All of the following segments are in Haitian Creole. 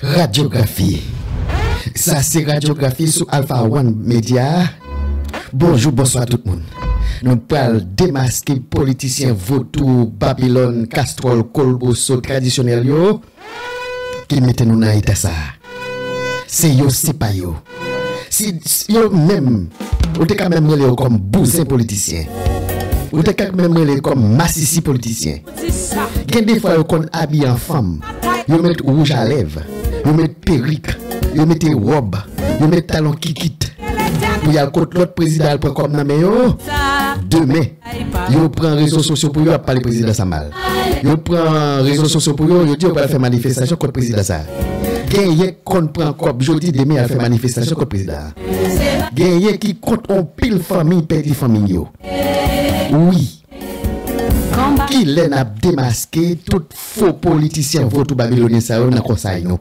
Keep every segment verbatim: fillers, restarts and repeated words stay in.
Radyografi. Sa se radyografi sou Alpha One Media. Bonjou, bonswa tout moun. Nou pral demaske politisyen votou Babilòn, Kastwòl, Kolboso tradisyonèl yo ki mete nou nan eta sa a. Se yo, se pa yo. Si, si yo menm, ou te ka menm rele yo kòm bouzen politisyen. Ou te ka menm rele yo kòm masisi politisyen. Gen de fwa yo konn abiye an fanm. Yo met wouj a lèv. Yo met perik. Yo mete wòb. Yo met talon kikit. Pou y al kot lòt prezidan al pran kòb nan men yo. Demen, yo pran rezo sosyo pou yo ap pale prezidan sa mal. Yo pran rezo sosyo pou yo, yo di yo pral fè manifestasyon kont prezidan sa. Genyen k konn pran kòb jodi, demen y al fè manifestasyon kont prezidan. Genyen ki kont on pil fanmi pèdi fanmi yo. Wi. Kilè n ap demaske tout fo politisyen votou babilonyen sa yo nan konsèy nou?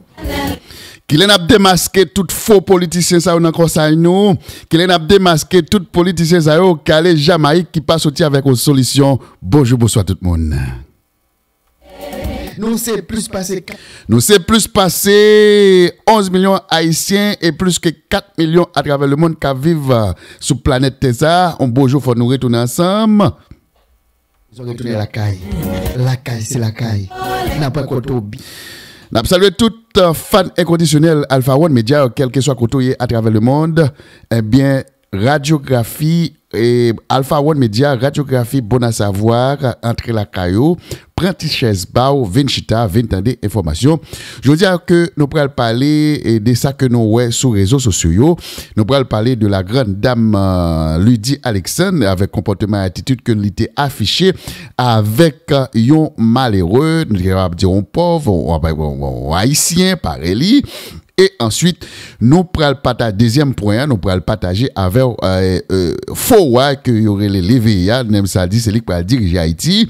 Kilè n ap demaske tout fo politisyen sa yo nan konsèy nou? Kilè n ap demaske tout politisyen sa yo k ale Jamayik ki pa soti avèk yon solisyon? Bonjou, bonswa tout moun. Nou se plis pase, nou se plis pase onz milyon Ayisyen e plis ke kat milyon atravè lemonn k ap viv, euh, sou planèt tè sa a. On bon jou, fò nou retounen ansanm. Zò retounen lakay. Lakay, se lakay. N ap rakonte w bi- N ap salye tout, euh, fan enkondisyonèl Alpha One Media, kèlkeswa kote w ye atravè lemonn. Ebyen, radyografi, e, Alpha One Media, radyografi Bon à Savoir, antre lakay ou, pran ti chèz pa w, vin chita, vin tande enfòmasyon. Jodi a ke nou pral pale, e, de sa ke nou wè sou rezo sosyo yo. Nou pral pale de la grande dame, euh, Ludie Alexandre, avèk konpòteman e atitid ke li te afiche avèk, euh, yon malere, nou te kapab di yon pòv, yon, yon, yon, yon Ayisyen, parèy li. E answit, nou pral pataje, dezyèm pwen an, nou pral pataje avè w, euh, euh, fo wa ke yo rele Léveillé a, menm sa di, se li k pral dirije Ayiti.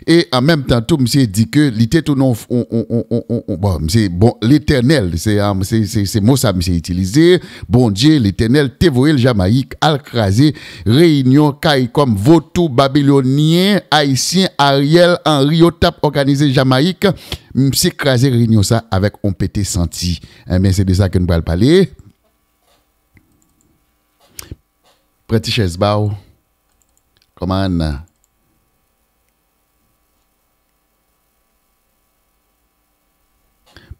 E an menm tan tou, misye di ke li te tounen on, on, bon, misye, bon, Letènèl, se, um, se, se, se mo sa misye itilize, Bondye, Letènèl, te voye l Jamayik, al kraze reyinyon, kay kòm votou, babilonyen, ayisyen, Ariel Henry yo t ap òganize Jamayik. Misye kraze reyinyon sa avèk on pete santi. Enben, se de sa ke n pral pale. Pran ti chèz ba w. Kòman?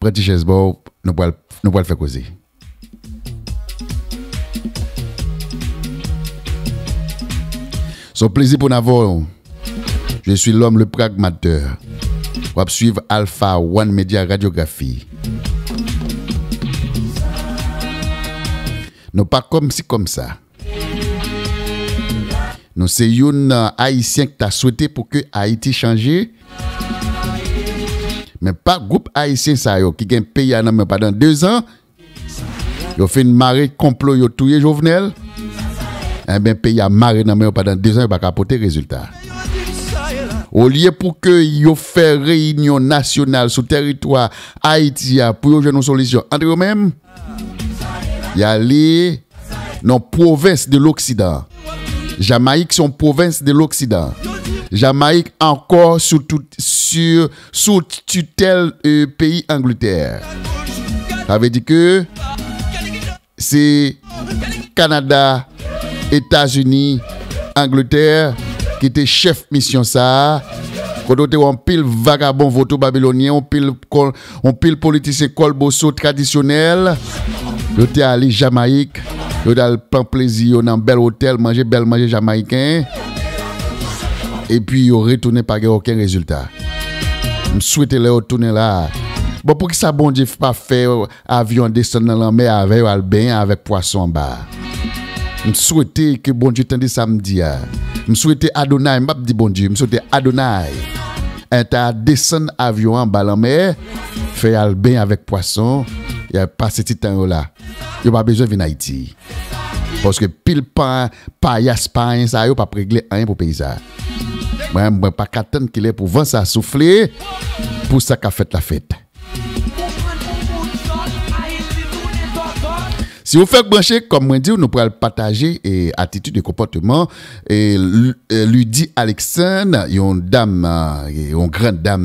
Pran ti chèz ba w, nou pral, nou pral fè koze. Se yon plezi pou n avè w. Je suis l'homme le pragmateur. W ap swiv Alpha One Media Radiographie. Nou pa kòmsi kòmsa. Nou se youn nan Ayisyen k ta swete pou ke Ayiti chanje. Men pa gwoup Ayisyen sa yo ki gen peyi a nan men yo pandan dezan, yo fin mare konplo, yo touye Jovenel. Enben, peyi a mare nan men yo pandan dezan, yo pa ka pote rezilta. Olye pou ke yo fè reyinyon nasyonal sou tèritwa Ayiti a pou yo jwenn yon solisyon ant yo menm, y ale nan pwovens de l'Occident. Jamayik se yon pwovens de l'Occident. Jamayik ankò sou tout, sou, sou titèl, euh, peyi Angletè. Sa vle di ke se Kanada, Etazini, Angletè ki te chèf misyon sa a. Kote w te wè anpil vagabon votou babilonyen, anpil kòl, anpil politisyen kòlboso tradisyonèl. Yo te ale Jamayik, yo te al pran plezi yo nan bèl otèl, manje bèl manje jamayiken. Epi yo retounen pa gen okenn rezilta. M swete lè yo tounen la. Bon, poukisa Bondye pa fè avyon an desann nan lanmè avè yo al benyen avèk pwason anba a? M swete ke Bondye tande sa m di a. M swete Adonay, m p ap di Bondye, m swete Adonay. An ta desann avyon an anba lanmè, fè y al benyen avèk pwason, y al pase ti tan yo la. Yo pa bezwen vin Ayiti. Paske pil pa, payas payen sa yo p ap regle anyen pou peyi sa. Mwen, mwen pa ka tann kilè pou van sa soufle, pou sa k ap fèt la fèt. Si w fèk branche, kòm mwen di w, nou pral pataje e atitid e konpòteman e L- e Ludy Alexandre, yon dam, e yon gran dam,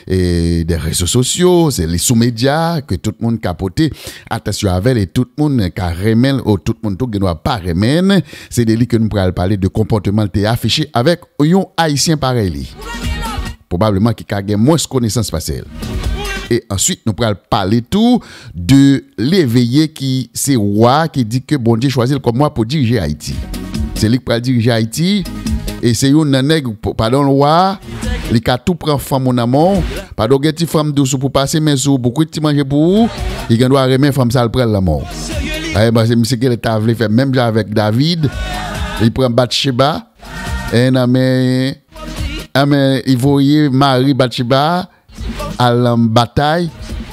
e de rezo sosyo, se li sou medya ke tout moun ka pote atansyon avè l e tout moun ka renmen l ou tout moun tou gen dwa pa renmen l. Se de li ke nou pral pale de konpòteman l te afiche avèk yon Ayisyen parèy li. Pwobableman ki ka gen mwens konesans pase l. E answit, nou pral pale tou de Leveye ki se wa ki di ke Bondye chwazi l kòm wa pou dirije Ayiti. Se li k pral dirije Ayiti. E se youn nan nèg, p- padon l wa, li ka tou pran fanm ou nan men w. Padon gen ti fanm dous ou pou pase men sou ou, pou kwit ti manje pou ou, li gen dwa renmen fanm sa l pran l nan men w. Aye, paske misye genlè ta vle fè menm jan avèk David, li pran Batcheba, e nan men, nan men, li voye mari Batcheba al nan batay,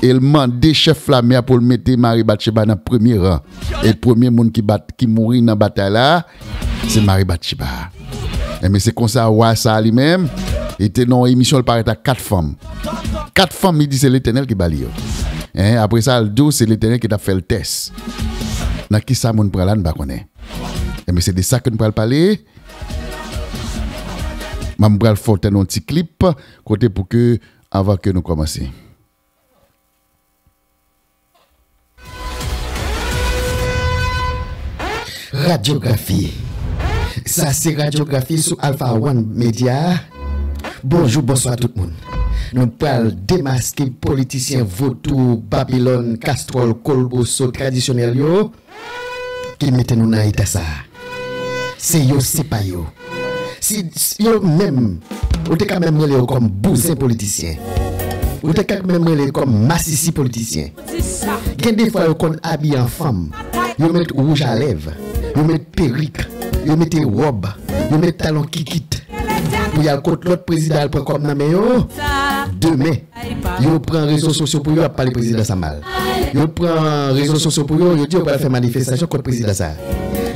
e l mande chèf lame a pou l mete mari Batcheba nan premye ran. E premye moun ki bat, ki mouri nan batay la, se mari Batcheba. Enben, se konsa wa sa a li menm, li te nan yon emisyon, l parèt ak kat fanm. Kat fanm, li di se Letènèl ki ba li yo. En, apre sa, l di w se Letènèl ki t ap fè l tès. Nan ki sa moun pran la, n pa konnen. Enben, se de sa ke n pral pale. M pral fè w tande yon ti klip, kote pou ke, anvan ke nou kòmanse. Radyografi. Sa se radyografi sou Alpha One Media. Bonjou, bonswa tout moun. Nou pral demaske politisyen votou, Babilòn, Kastròl, Kolboso tradisyonèl yo ki mete nou nan eta sa a. Se yo, se pa yo. Si, si yo menm, ou te ka menm rele yo kòm bouzen politisyen. Ou te ka menm rele yo kòm masisi politisyen. Gen de fwa yo konn abiye an fanm. Yo met wouj a lèv. Yo met perik. Yo mete wòb. Yo met talon kikit. Pou y al kot lòt prezidan al pran kòb nan men yo. Demen, yo pran rezo sosyo pou yo ap pale prezidan sa mal. Yo pran rezo sosyo pou yo, yo di yo pral fè manifestasyon kont prezidan sa.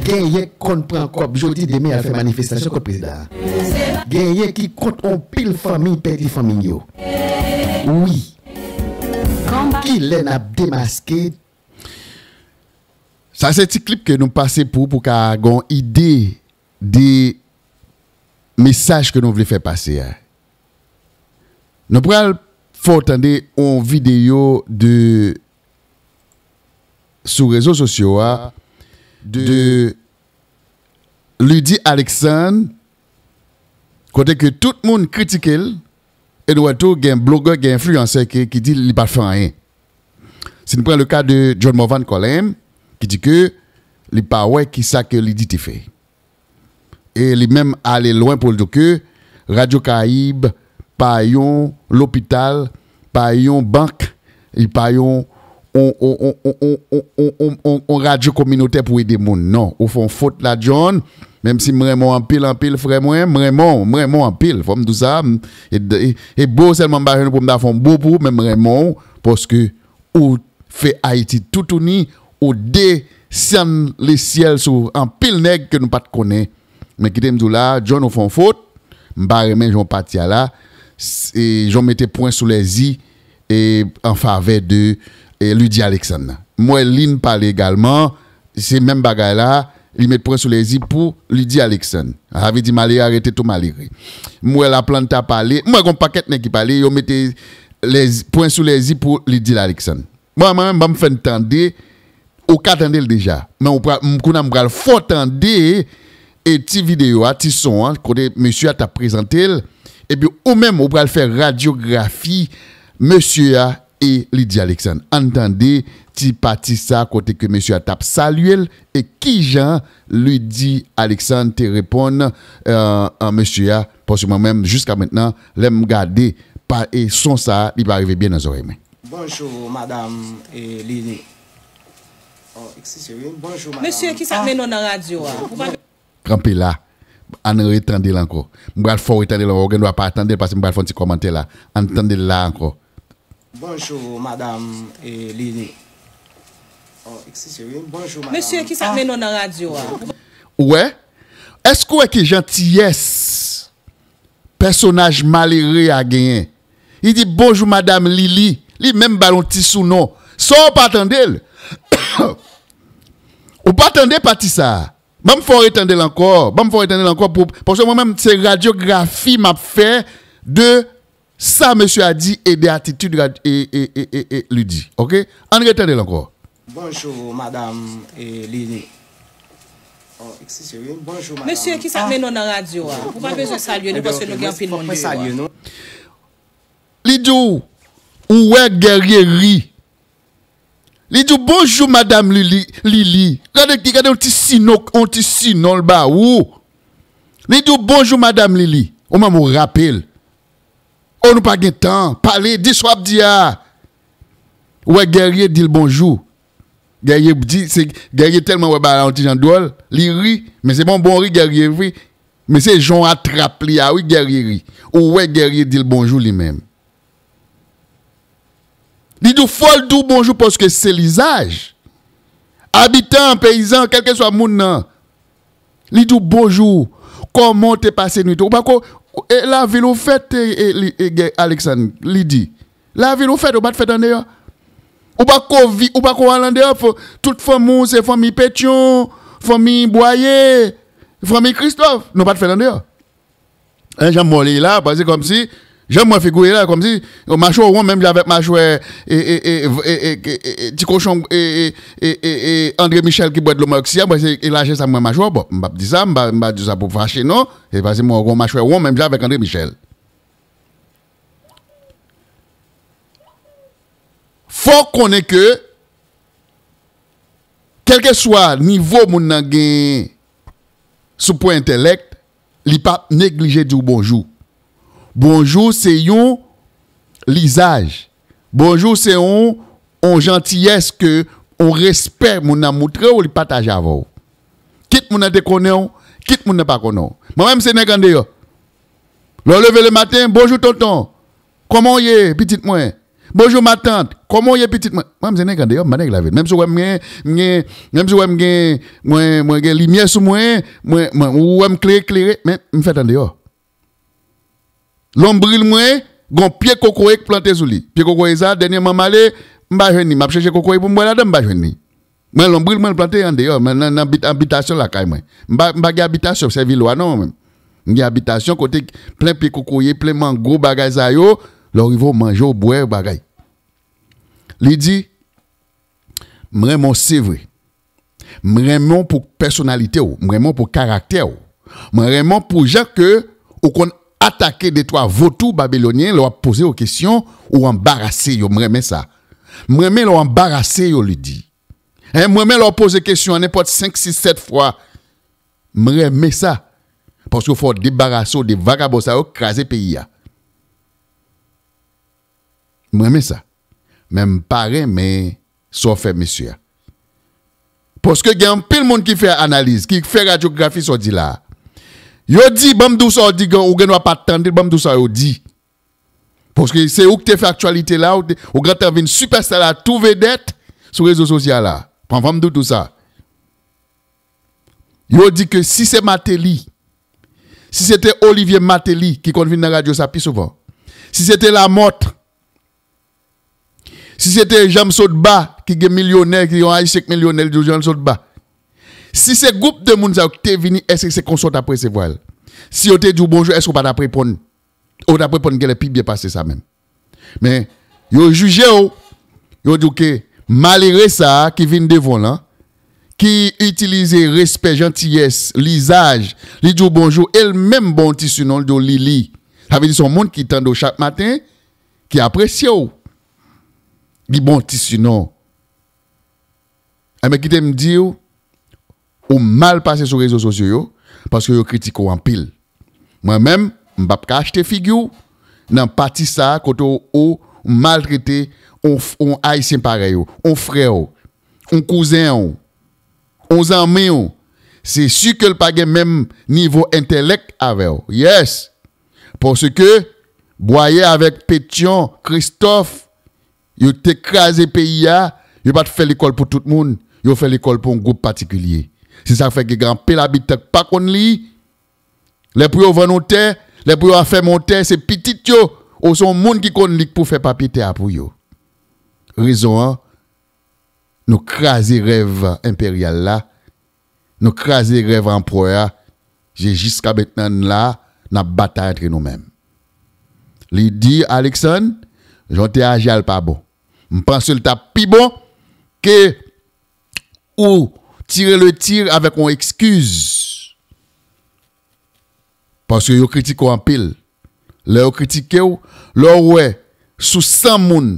Genyen k konn pran kòb jodi, demen y al fè manifestasyon kont prezidan. Genyen ki kont yon pil fanmi pèdi fanmi yo. Wi. Kilè n ap demaske? Sa se ti klip ke nou pase pou, pou ka gon ide de mesaj ke nou vle fè pase a. Nou pral fè w tande yon videyo de, sou rezo sosyo a, de Ludy Alexandre, kote ke tout moun kritike l, e nou wè tou gen blogè, gen enfliyansè ki, ki di li pa t fè anyen. Si n pran le ka de John Morvan Colem, ki di ke li pa wè kisa ke Ludy te fè. E li menm ale lwen pou l di ke Radyo Karayib pa yon lopital, pa yon bank, li pa yon, on, on, on radyo kominotè pou ede moun. Non, ou fè yon fot la, John. Menm si m renmen w anpil, anpil, frè mwen, m renmen w, m renmen w anpil. Fò m di w sa, m, e, e, e bo sèlman m pa jwenn pou m ta fè yon bo pou ou, men m renmen w, paske ou fè Ayiti toutouni, ou desann lesyèl sou anpil nèg ke nou pa t konnen. Men kite m di w la, John, ou fè yon fot, m pa renmen jan w pati a la, s- e jan w mete pwen sou lèzi e an favè de e Ludy Alexandre. M wè Lynn pale egalman, se menm bagay la, li met pwen sou lèzi pou Ludy Alexandre. Sa vle di malere a rete tou malere. M wè Laplanta pale, m wè gon pakèt nèg ki pale, yo mete lèzi, pwen sou lèzi pou Ludy Alexandre. Mwen, mwen menm, ban m fè n tande, ou ka tande l deja. Men ou pral, m, kounye a m pral fè w tande e ti videyo a, ti son an, kote mesye a t ap prezante l. Epi ou menm, ou pral fè radyografi mesye a e Ludy Alexandre. Ann tande ti pati sa kote ke mesye a t ap salye l e kijan Ludy Alexandre te reponn, euh, an mesye a. Paske mwen menm, jiska mentnan, lè m gade pa, e son sa, li pa rive byen nan zòrèy mwen. Bonjou, madanm, e, Lili. Oh, excusez, oui. Bonjou, madanm. Mesye, kisa k mennen w nan radyo a? Ou pa Kanpe la. Ann retande l ankò. M pral fè w retande l ankò. Ou gen dwa pa tande l paske m pral fè yon ti kòmantè la. Ann tande l la ankò. Bonjou, madanm, e, Lili. Oh, excusez, oui. Bonjou, madanm. Mesye, kisa k mennen w nan radyo a? Ou wè? Èske w wè ki jantiyès pèsonaj malere a genyen? Li di, "Bonjou, madanm Lili." Li menm ba l yon ti sounon. Sa w pa tande l? Ou pa tande pati sa a. Ban m fè w retande l ankò. Ban m fè w retande l ankò pou, paske mwen menm, se radyografi m ap fè de sa mesye a di e de atitid rad-, e, e, e, e, e li di. Oke? Ann retande l ankò. Bonjou, madanm, e, Lili. Oh, excusez, wi. Bonjou, madanm. Mesye, kisa k mennen w nan radyo a? Ou pa bezwen salye nou, paske nou gen anpil moun deyò a. Li di w, ou wè Guerrier ri. Li di w, bonjou, madanm Lili, Lili. Gade, gade yon ti sinon, yon ti sinon l ba ou. Li di w, bonjou, madanm Lili. Ou menm ou rape l. O, nou pa gen tan. Pale, di sa w ap di a. Ou wè Guerrier di l bonjou. Guerrier di, se, Guerrier tèlman wè bagay la yon ti jan dwòl, li ri, men se pa yon bon ri Guerrier ri. Men se jan w atrap li a wi, Guerrier ri. Ou wè Guerrier di l bonjou li menm. Li di w fò l di w bonjou paske se lizaj. Abitan, peyizan, kèlkeswa moun nan, li di w bonjou, kòman w te pase nwit ou? Ou pa ko, e, lavil ou fèt, e, e, li, e, Guer-, Alexandre, li di. Lavil ou fèt, ou pa t fèt andeyò. Ou pa ko vi-, ou pa ko al andeyò, fo-, tout fanmi w se fanmi Petyon, fanmi Bwaye, fanmi Kristòf. Nou pa t fèt andeyò. Hein, jan m wè w ye la, paske kòmsi, jan m wè figi w ye la, kòmsi, machwè w won menm jan avèk machwè, e, e, e, e, e, e, e, ti kochon, e, e, e, e, e, André Michel ki bwè dlo mwen oksijen, mwen se, e lajè sa mwen machwè w, bon, m p ap di sa, m pa, m pa di sa pou fache, non. E paske mwen wè w gon machwè won menm jan avèk André Michel. Fò w konnen ke, kèlkeswa nivo moun nan genyen sou pwen entèlèk, li p ap neglije di w bonjou. Bonjou se yon lizaj. Bonjou se yon, yon jantiyès ke, yon respè moun nan montre w, li pataje avè w. Kit moun nan te konnen w, kit moun nan pa konnen w. Mwen menm se nèg andeyò. Lè w leve lematen, bonjou tonton. Kòman w ye, pitit mwen? Bonjou matant. Kòman w ye, pitit mwen? Mwen, m se nèg andeyò, m pa nèg lavil. Menm si w wè m gen, m gen, menm si w wè m gen, mwen, mwen gen limyè sou mwen, mwen, mwen, ou wè m klere, klere, men m fèt andeyò. Lonbril mwen, gon pye kokoye k plante sou li. Pye kokoye sa, dènyèman m ale, m pa jwenn li. M ap chèche kokoye pou m bwè ladan, m pa jwenn li. Mwen, lonbril mwen plante andeyò, mwen nan, nan bit-, abitasyon lakay mwen. M pa, m pa gen abitasyon, sèvi lwa non, mwen menm. M gen abitasyon kote plen pye kokoye, plen mango, bagay sa yo, lè w rive w manje, w bwè, bagay. Li di, m renmen w se vre. M renmen w pou pèsonalite w, m renmen w pou karaktè w. Mwen renmen w pou jan ke ou konn atake de twa votou babilonyen lè w ap poze yo kesyon, ou anbarase yo, m renmen sa. M renmen lè w anbarase yo, li di. Hein, mwen menm lè w poze kesyon an nenpòt senk, sis, sèt fwa, m renmen sa. Paske fò w debarase w de vagabon sa yo k kraze peyi a. M renmen sa. Men m pa renmen sa w fè mesye a. Paske gen anpil moun ki fè analiz, ki fè radyografi sa w di la a. Yo di, ban m di w sa w di, ou gen dwa pa t tande l, ban m di w sa yo di. Paske se ou ki te fè aktyalite la, ou te, ou gentan vin sipèsta la, tou vedèt sou rezo sosyal la. Pran, pran m di w tou sa. Yo di ke si se Martelly, si se te Olivier Martelly ki konn vin nan radyo sa pi souvan, si se te Lamothe, si se te Janm Sotba ki gen milyonè, ki yon Ayisyen k milyonè, li di w Janm Sotba. Si se gwoup de moun sa yo ki te vini, èske se konsa w t ap resevwa l? Si yo te di w bonjou, èske w pa t ap reponn? Ou t ap reponn genlè pi byen pase sa menm. Men, yo jije w, yo di w ke malere sa a ki vin devan w lan, ki itilize respè, jantiyès, lizaj, li di w bonjou, e l menm ba w yon ti sinon, li di w Lili. Sa vle di se yon moun ki tande w chak maten, ki apresye w, li ba w yon ti sinon. Enben, kite m di w, ou mal pase sou rezo sosyo yo, paske yo kritike w anpil. Mwen menm, m p ap ka achte figi w nan pati sa a kote w, ou maltrete on, on Ayisyen parèy ou, on frè w, on kouzen w, on zanmi w. Se si ke l pa gen menm nivo entèlèk avè w. Yes! Paske Bwaye avèk Petyon, Kristòf, yo te kraze peyi a, yo pa t fè lekòl pou tout moun, yo fè lekòl pou yon gwoup patikilye. Se sa k fè gen anpil abitan k pa konn li. Lè pou yo vann yon tè, lè pou yo afèmen yon tè, se pitit yo, oswa yon moun ki konn li k pou fè papye tè a pou yo. Rezon an, nou kraze rèv enperyal la, Nou kraze rèv anprè a. Se jiska mentnan n la, n ap batay antre nou menm. Li di, Alexandre, jan w te aji a l pa bon. M panse l t ap pi bon ke ou tire le tir avèk yon eskiz. Paske yo kritike w anpil. Lè yo kritike w, lè w wè sou san moun,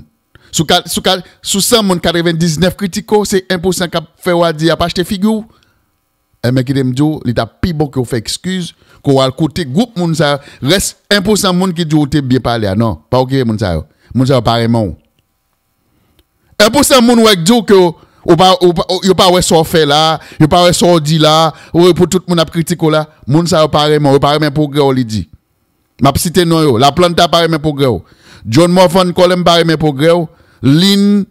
sou ka, sou ka, sou san moun, katrevendiznèf kritike w, se en pousan k ap fè w a di y ap achte figi w. Enben, kite m di w, li t ap pi bon ke w fè eskiz, ke w al koute gwoup moun sa yo. Rès en pousan moun ki di w te byen pale a. Non, pa okipe moun sa yo. Moun sa yo pa renmen w. En pousan moun wè k di w ke w pa, w pa, yo pa wè sa w fè la, yo pa wè sa w di la, w, pou tout moun ap kritike w la. Moun sa yo pa renmen w, yo pa renmen pwogrè w, li di. M ap site non yo. Laplanta pa renmen pwogrè w. John Morvan Colem pa renmen pwogrè w. Lin,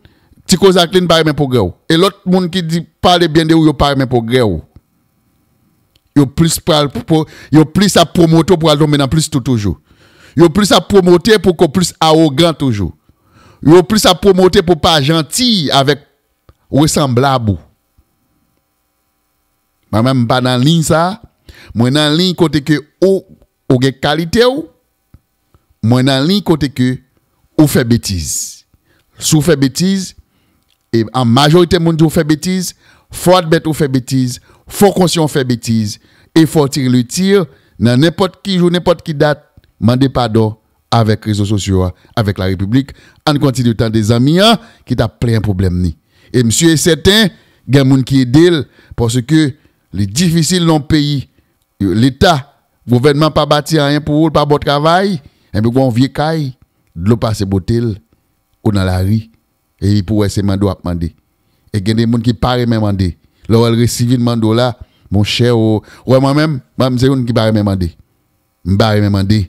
Ti Kozaklin pa renmen pwogrè w. E lòt moun ki di pale byen de ou, yo pa renmen pwogrè w. Yo plis pral, pwo-, yo plis ap pwomote w pou al tonbe nan plis tou toujou. Yo plis ap pwomote pou ko plis awogan toujou. Yo plis ap pwomote pou pa janti avèk resanblab ou. Mwen menm, m pa nan liy sa. Mwen nan liy kote ke ou, ou gen kalite w. Mwen nan liy kote ke ou fè betiz. Si w fè betiz, e an majorite moun di w fè betiz, fò admèt ou fè betiz, fò konsyan w fè betiz, e fò w tire le tir nan nenpòt ki jou, nenpòt ki dat, mande padon avèk rezo sosyo a, avèk larepiblik. Ann kontinye tande zanmi an ki t ap plenyen pwoblèm ni. E m si e sèten, gen moun ki ede l, paske li difisil nan yon peyi, leta, gouvènman pa bati anyen pou ou, l pa ba w travay, enben, gen yon vye kay, dlo pase bote l, ou nan lari, epi pou w wè se mande w ap mande. E gen de moun ki pa renmen mande. Lè w wè l resi vin mande w la, monchè, ou, ou wè mwen menm, mwen, m se youn ki pa renmen mande. M pa renmen mande.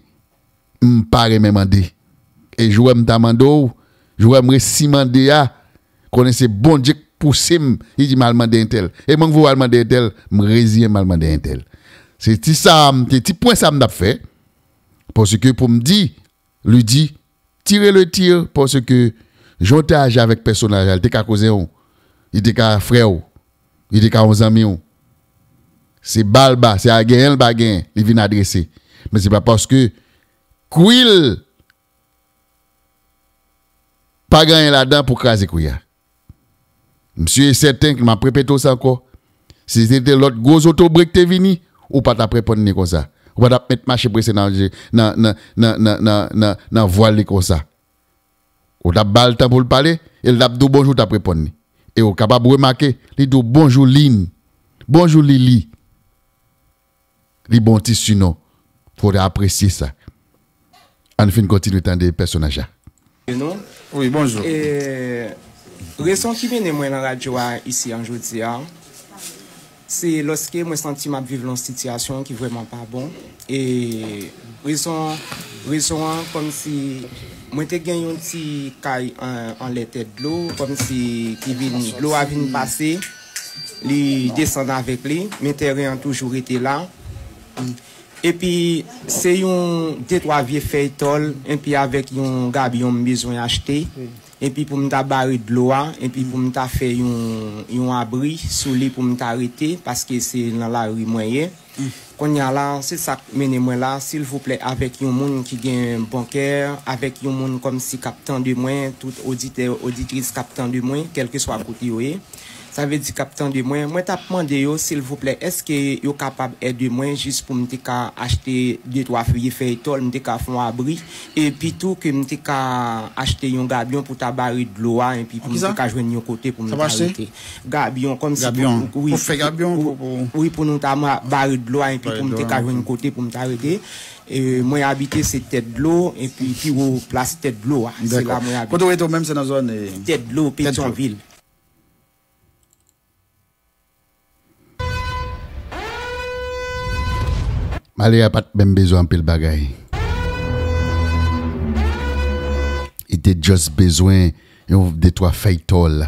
M pa renmen mande. E jou wè m ta mande w, jou wè m resi mande a, konnen se Bondye k pouse m, li di m al mande entèl. E mwen k voye w al mande entèl, m reziyen m al mande entèl. Se ti sa, m te, ti pwen sa m t ap fè. Paske pou m di, li di, tire le tir, paske jan w te aji avèk pèsonaj la, li te ka kouzen w, li te ka frè w, li te ka yon zanmi w. Se ba l ba, se a genyen l pa genyen, li vin adrese. Men se pa paske kwi l pa gen anyen ladan pou kraze kwi a. M si e sèten, m ap repete w sa ankò. Si se te lòt gwo zotobre k te vini, ou pa t ap reponn li konsa. Ou pa t ap met mache prese nan, nan, nan vwal li konsa. Ou t ap ba l tan pou l pale, e l t ap di w bonjou, w t ap reponn li. E ou kapab remake, li di w bonjou, Lin. Bonjou, Lili. Li ba w ti sinon. Fò w ta apresye sa. Ann fin kontinye tande pèsonaj la. Non? Wi, bonjou. E, rezon ki mennen mwen nan radyo a isi an jodi a, se lòske mwen santi m ap viv nan yon sitiyasyon ki vrèman pa bon. E rezon, rezon an, kòmsi mwen te gen yon ti kay an, anlè tèt dlo, kòmsi ki vin, dlo a vin pase, li desann avèk li, men teren an toujou rete la. Epi, se yon de twa vye fèy tòl, epi avèk yon gabyon m bezwen achte. Epi pou m ta bare dlo a, epi pou m ta fè yon, yon abri sou li pou m ta rete, paske se nan lari mwen ye. Kounye a la, se sa k mennen mwen la, silvouplè, avèk yon moun ki gen bon kè, avèk yon moun kòmsi k ap tande mwen, tout oditè, oditris k ap tande mwen, kèlkeswa kote yo ye. Sa vle di k ap tande mwen, mwen t ap mande yo, silvouplè, èske yo kapab ede mwen jis pou m te ka achte de twa vye fèy tòl, m te ka fè yon abri, epi tou ke m te ka achte yon gabyon pou ta bare dlo a, epi pou m te ka jwenn yon kote pou m ta rete. Gabyon, kòmsi pou, wi, pou fè gabyon, pou, pou, wi, pou nou ta ma-, bare dlo a, epi pou m te ka jwenn kote pou m ta rete. E, mwen abite se Tèt Dlo, epi pi wo plas Tèt Dlo a. Se la mwen abite. Kote w rete w menm, se nan zòn, e, Tèt Dlo, Petyonvil. Malere a pa t menm bezwen anpil bagay. Li te just bezwen yon de twa fèy tòl.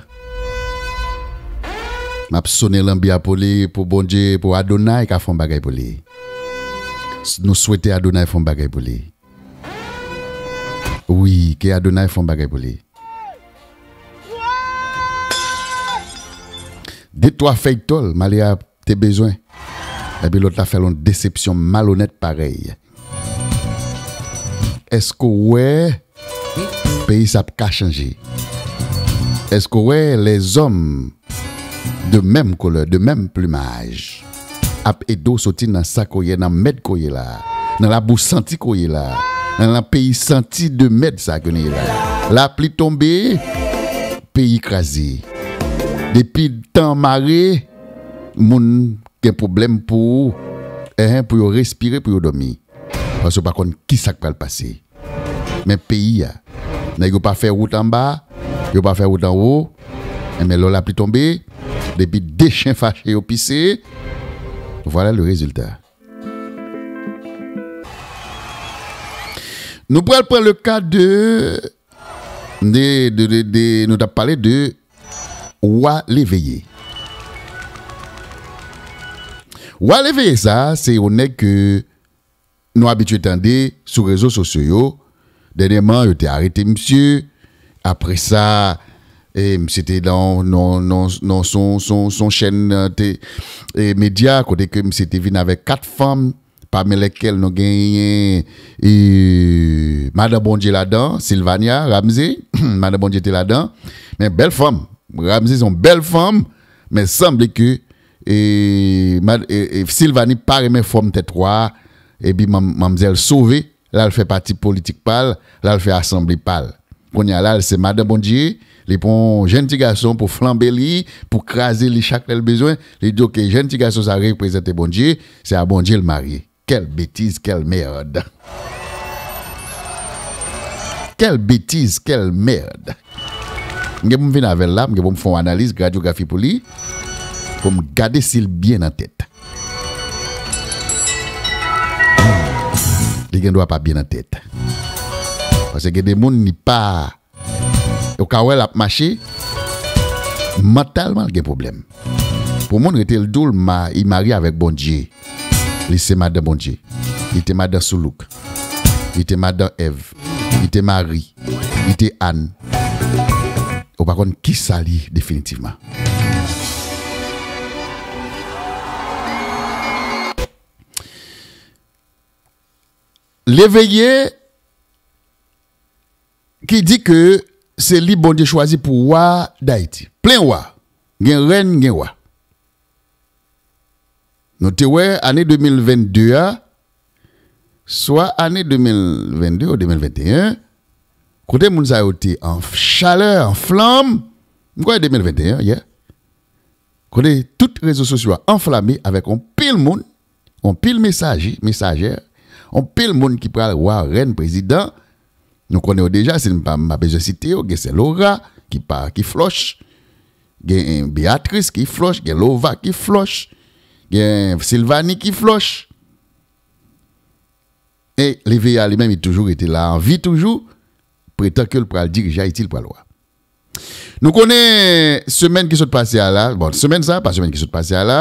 M ap sonnen lanbi a pou li, pou Bondye, pou Adonay ka fè yon bagay pou li. S-, nou swete Adonay fè yon bagay pou li. Wi, ke Adonay fè yon bagay pou li. De twa fèy tòl, malere a te bezwen. Epi lòt la fè l yon desepsyon malonèt parèy. Èske w wè peyi sa ap ka chanje? Èske w wè lèzòm de menm koulè, de menm plimaj, ap ede w soti nan sa ke w ye, nan mèd ke w ye la, nan labou santi ke w ye la, nan, nan peyi santi de mèd sa ke nou ye la? Lapli tonbe, peyi kraze. Depi tan mare, moun gen pwoblèm pou, enhen, pou yo respire, pou yo dòmi. Paske yo pa konn ki sa k pral pase. Men peyi a, nèg yo pa fè wout anba, yo pa fè wout anwo. Enben, lè lapli tonbe, depi de chen fache yo pise, vwala le rezilta. Nou pral pran le ka de, de, de, de, de, nou t ap pale de Wa Leveye. Wa Leveye sa, se yon nèg ke nou abitye tande sou rezo sosyo yo. Dènyèman, yo te arete misye. Apre sa, e, misye te nan, nan, nan, nan son, son, son chèn, e, te, e, medya, kote ke misye te vin avèk kat fanm, pami lèkèl nou genyen, e, Madan Bondye ladan, Sylvania Ramsey, Madan Bondye te ladan. Men bèl fanm. Ramsey se yon bèl fanm, men sanble ke, e, mad-, e, e, Sylvanie pa renmen fòm tèt wa a, epi manm-, manmzèl sove, l al fè pati politik pa l, l al fè asanble pa l. Kounye a la, l se Madan Bondye, li pran yon jèn ti gason pou flanbe li, pou kraze li chak lè l bezwen, li di, "Oke, jèn ti gason sa reprezante Bondye, se a Bondye l marye." Quelle bêtise, quelle merde. Quelle bêtise, quelle merde. M gen pou m vin avè l la, m gen pou m fè yon analiz, radyografi pou li, pou m gade si l byen nan tèt. Li gen dwa pa byen nan tèt. Paske gen de moun, li pa Ou ka wè l ap mache, mantalman l gen pwoblèm. Pou moun rete l di w l ma-, li marye avèk Bondye. Li se madan Bondye. Li te madan Soulouk. Li te madan Èv. Li te Mari. Li te Ann. Ou pa konn ki sa li ye definitivman. Leveye ki di ke se li Bondye chwazi pou wa Dayiti. Plen wa. Gen rèn, gen wa. Nou te wè ane de mil vennde a, swa ane de mil vennde ou de mil venteyen, kote moun sa yo te an chalè, an flanm, m kwè de mil venteyen, yeah. Kote tout rezo sosyo a anflame avèk on pil moun, on pil mesaje, mesajè, on pil moun ki pral wa, rèn, prezidan. Nou konnen yo deja, si m pa, m pa bezwen site yo, gen sè Laura ki pa, ki flòch, gen Beatrice ki flòch, gen Lova ki flòch, gen Sylvanie ki flòch. E Leveye a li menm, li toujou rete la, an vi toujou, pretan ke l pral dirije Ayiti, l pral wa. Nou konnen semèn ki sot pase a la, bon, semèn sa, pa semèn ki sot pase a la,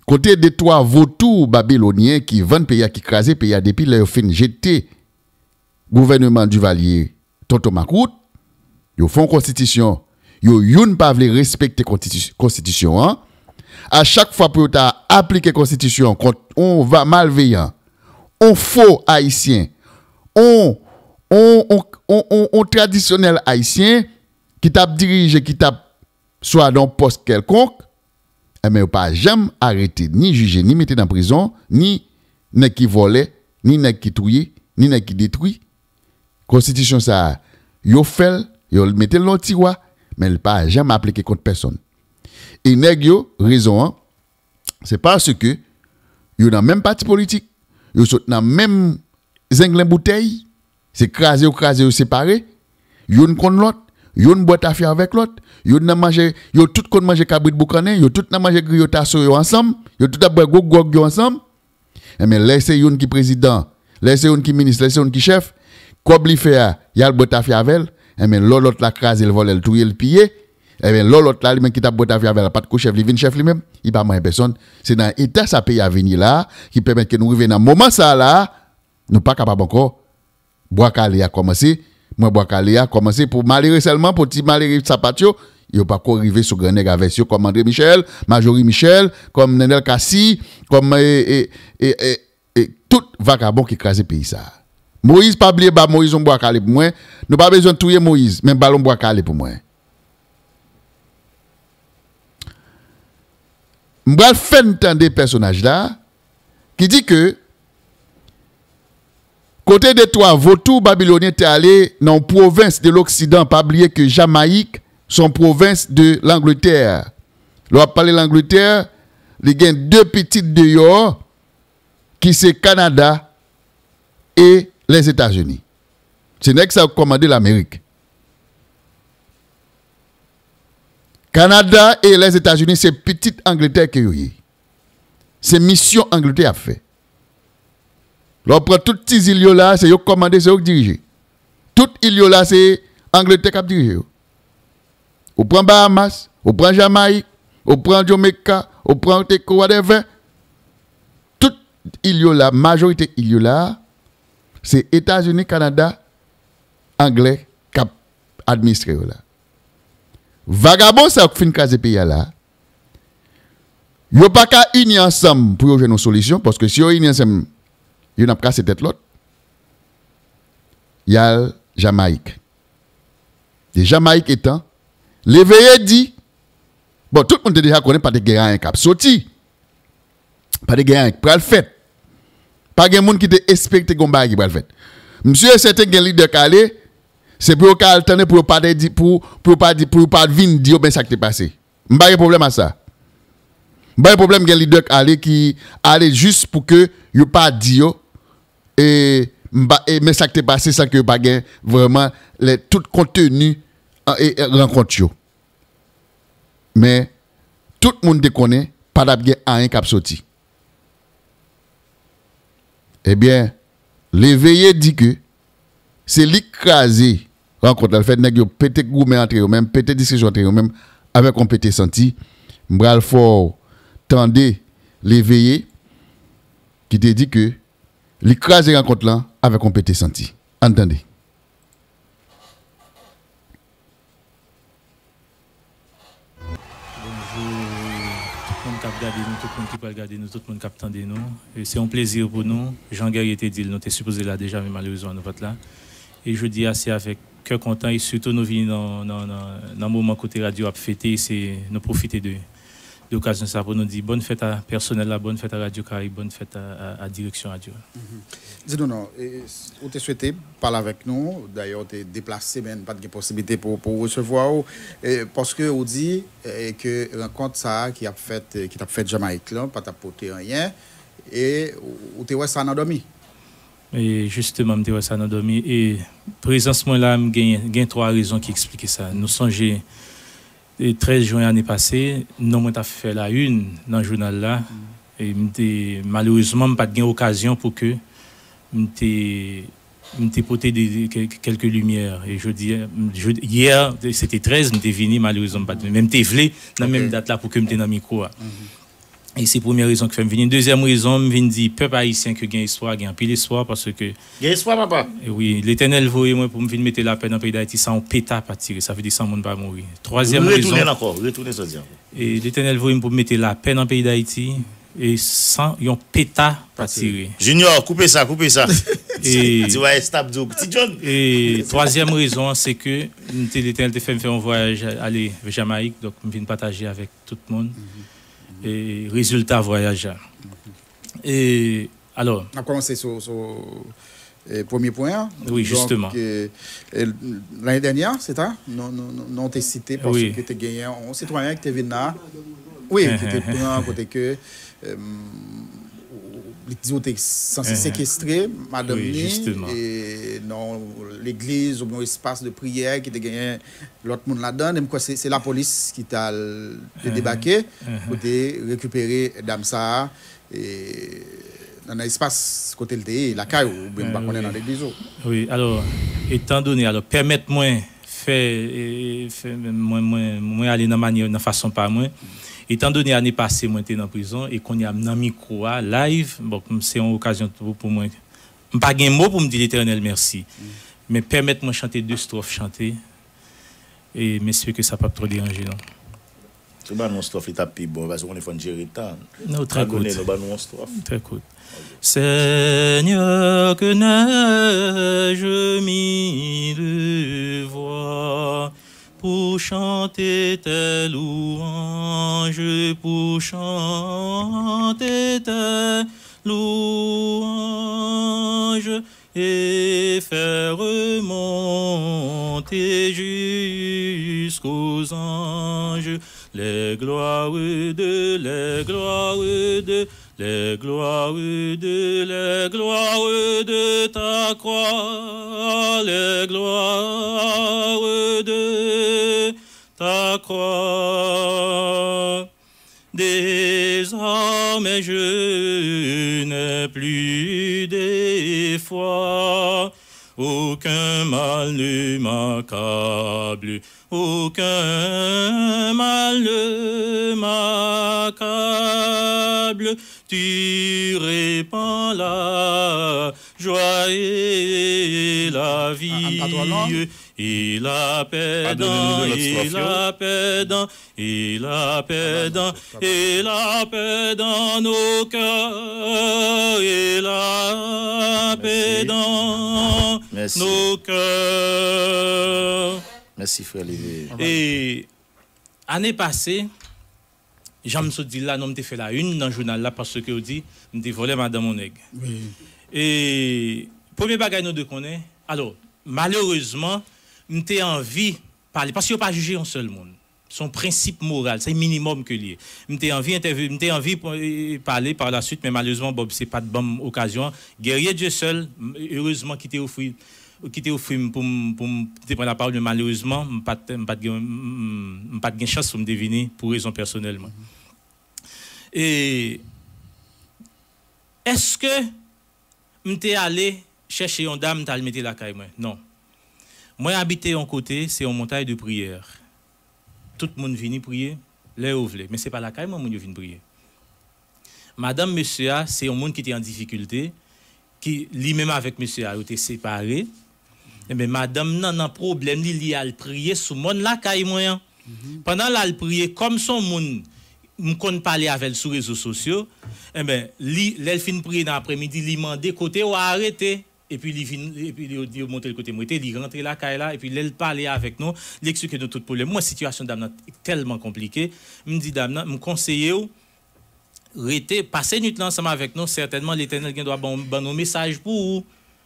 kote de twa votou babilonyen ki vann peyi a, ki kraze peyi a depi lè yo fin jete gouvèneman Duvalier, tonton makout, yo fè yon konstitisyon, yo youn pa vle respekte kontiti-, konstitisyon an. A chak fwa pou yo ta aplike konstitisyon kont yon va-, malveyan, yon fo ayisyen, yon, yon, yon, yon, yon, yon tradisyonèl ayisyen ki t ap dirije, ki t ap swa nan yon pòs kèlkonk, enben, yo pa janm arete, ni jije, ni mete nan prizon, ni nèg ki vòlè, ni nèg ki touye, ni nèg ki detwi. Konstitisyon sa a, yo fè l, yo mete l nan yon tiwa, men li pa janm aplike kont pèsonn. E nèg yo, rezon an, se paske yo nan menm pati politik, yo sot nan menm zenglen boutèy, se kraze yo kraze yo separe, youn konn lòt, youn bwè tafya avèk lòt, youn nan manje, yo tout konn manje kabrit boukannen, yo tout nan manje griyotaso yo ansanm, yo tout ap bwè gwo gwòg yo ansanm. Enben, lè se youn ki prezidan, lè se youn ki minis, lè se youn ki chèf, kòb li fè a, y al bwè tafya avè l, enben, lò lòt la kraze l, vòlè l, touye l, piye, enben, lò lòt la, li menm ki t ap bwè tafya avè l, pa t ko chèf, li vin chèf li menm, li pa manyen pèsonn. Se nan eta sa peyi a vin ye la a, ki pèmèt ke nou rive nan moman sa a la a, nou pa kapab ankò. Bwa kale a kòmanse, mwen bwa kale a kòmanse pou malere sèlman, pou ti malere sapat yo, Yo pako rive sou gran nèg avès yo kòm André Michel, Majorie Michel, kòm Nenel Cassy, kòm, e, e, e, e, e tout vakabon ki kraze peyi sa a. Moyiz, pa bliye ba Moyiz yon bwa kale pou mwen. Nou pa bezwen touye Moyiz, men ba l yon bwa kale pou mwen. M pral fè n tande pèsonaj la ki di ke kote de twa votou babilonyen te ale nan yon pwovens de loksidan, pa bliye ke Jamayik se yon pwovens de Langletè. Lè w ap pale Langletè, li gen de pitit deyò ki se Kanada e Lèzetazini. Se nèg sa yo k kòmande Lamerik. Kanada e Lèzetazini se pitit Angletè ke yo ye. Se misyon Angletè ap fè. Lè w pran tout ti zil yo la, se yo k kòmande, se yo k dirije. Tout il yo la, se Angletè k ap dirije yo. Ou pran Bahamas, ou pran Jamayik, ou pran Jamaica, ou pran Antigua, whatever. Tout il yo la, majorite il yo la, se Etazini, Kanada, Anglè k ap administre yo la. Vagabon sa yo k fin kraze peyi a la, yo pa ka ini ansanm pou yo jwenn yon solisyon, paske si yo ini ansanm, youn ap kase tèt lòt. Y al Jamayik. E Jamayik etan, Leveye di, bon, tout moun te deja konnen pa te gen anyen k ap soti. Pa te gen anyen k pral fèt. Pa gen moun ki te espere te gen yon bagay ki pral fèt. M si e sèten gen lidè k ale, se pou yo ka al tande, pou yo pa te di, pou, pou yo pa di, pou yo pa vin di yo, men sa k te pase. M pa gen pwoblèm ak sa. M pa gen pwoblèm gen lidè k ale ki ale jis pou ke yo pa di yo, e, m pa, e, men sa k te pase san ke yo pa gen vrèman lè tout konteni, e, e, rankont yo. Men, tout moun te konnen pa t ap gen anyen k ap soti. Ebyen, Leveye di ke se li k kraze rankont la, l fè nèg yo pete goumen antre yo menm, pete diskisyon antre yo menm, avèk yon pete santi. M pral fè w tande Leveye ki te di ke li kraze rankont lan avèk yon pete santi. Ann tande. Bonjou tout moun k ap gade nou, tout moun ki pral gade nou, tout moun k ap tande nou. E se yon plezi pou nou. Jan Guerrier te di l, nou te sipoze la deja, men malerezman nou pa t la. E jodi a, se avèk kè kontan e sitou nou vini nan, nan, nan, nan moman kote radyo ap fete, e se nou pwofite de, de okazyon sa pou nou di bòn fèt a pèsonèl la, bòn fèt a Radyo Karayib, bòn fèt a, a, a direksyon radyo a. Di nou non, e, ou te swete pale avèk nou, dayè w te deplase, men n pa t gen posiblite pou, pou resevwa w, e, paske ou di, e, ke rankont sa a ki ap fèt, e, ki t ap fèt Jamayik lan, pa t ap pote anyen, e ou, ou te wè sa nan dòmi. E jisteman, m te wè sa nan dòmi. E prezans mwen la, m gen, gen twa rezon ki eksplike sa. Nou sonje, e trèz jen ane pase, non mwen t ap fè la une nan jounal la. E m te, malerezman, m pa t gen okazyon pou ke m te, m te pote de, de, kèk, kèlke limyè. E jodi, jodi, yè, se te trèz, m te vini, malerezman, m pa t, men m te vle, nan menm dat la, pou ke m te nan mikwo a. E se premyè rezon ki fè m vini. Dezyèm rezon, m vin di pèp ayisyen ke gen espwa, gen anpil espwa, paske... Gen espwa, papa? Wi, Letènèl voye mwen pou m vin mete lapè nan peyi Dayiti san yon peta pa tire. Sa vle di san moun pa mouri. Twazyèm rezon... Retounen l ankò, retounen sa w di ankò. E Letènèl voye m pou m mete lapè nan peyi Dayiti, e san yon peta pa tire. Junior, koupe sa, koupe sa. E... Ti wayès t ap di w, Ti John. E twazyèm rezon an, se ke m te, Letènèl te fè m fè yon vwayaj ale Jamayik, donk m vin pataje avèk tout moun e rezilta vwayaj la. E, alò. N ap kòmanse sou, sou e, premye pwen an. Wi, jisteman. Donk, e, e, lane dènyè, se ta, nou, nou, nou, nou te site paske te genyen yon sitwayen ki te vin la. Wi, ki te pran kote ke, e, li di w te sanse sekestre madanm li, e, nan yon legliz oubyen yon espas de priyè ki te genyen lòt moun ladan l, e m kwè se, se lapolis ki t al, te debake pou te rekipere dam sa a, e, nan, nan espas kote l te ye, lakay ou, oubyen m pa konnen nan legliz ou. Wi, alò, etan done, alò, pèmèt mwen fè, e, fè mwen, mwen, mwen ale nan manyè, nan fason pa mwen. Etan done ane pase mwen te nan prizon, e kounye a m nan mikwo a, live, bon, se yon okazyon pou, pou mwen. M pa gen mo pou m di Letènèl mèsi. Men pèmèt mwen chante de stwòf chante. E m espere ke sa p ap twò deranje nou. Si w ba nou yon stwòf, li t ap pi bon, paske w konnen fò n jere tan. Non, trè kout. Padone nou, ba nou yon stwòf. Trè kout. Seigneur, que n'ai-je mille voix pour chanter tes louanges, pour chanter tes louanges et faire monter jusqu'aux anges les gloires de, les gloires de, les gloires de, les gloires de ta croix, les gloires de ta croix. Désormais je n'ai plus d'effroi, aucun mal ne m'accable, aucun mal ne m'accable. Tu répands la joie et la vie et la paix dans, et la paix dans, et la paix dans, et la paix dans nos cœurs, et la paix dans nos cœurs. Mèsi, frè Leve. E ane pase, jan m sot di l la, non m te fè la une nan jounal la paske yo di m te vòlè madanm yon nèg. E premye bagay nou dwe konnen, alò, malerezman, m te anvi pale, paske yo pa jije yon sèl moun. Se yon prensip moral, se minimòm ke l ye. M te anvi entèvi, m te anvi pale pa la suite, men malerezman Bob se pa t ban m okazyon an. Guerrier Dieuseul, erezman ki te ofri ki te ofri m pou m pou m te pran lapawòl, men malerezman, m pa t m pa t gen m pa t gen chans pou m te vini pou rezon pèsonèl mwen. E èske m te ale chèche yon dam m t al mete lakay mwen? Non. Mwen abite yon kote, se yon montay de priyè. Tout moun vini priye lè yo vle, men se pa lakay mwen moun yo vin priye. Madanm mesye a se yon moun ki te an difikilte, ki li menm avèk mesye a yo te separe. Enben madanm nan nan pwoblèm li, li al priye sou mòn lakay mwen an. Pandan l al priye, kòm se yon moun m konn pale avè l sou rezo sosyo, enben li lè l fin priye nan aprèmidi, li mande kote wa a rete. Epi li vin, epi yo montre l kote m rete, li rantre lakay la, epi lè l pale avèk nou, li eksplike nou tout pwoblèm. Mwen, sitiyasyon dam nan tèlman konplike, m di dam nan, m konseye w rete, pase nwit lan ansanm avèk nou, sètènman Letènèl gen dwa ban ban nou mesaj pou ou.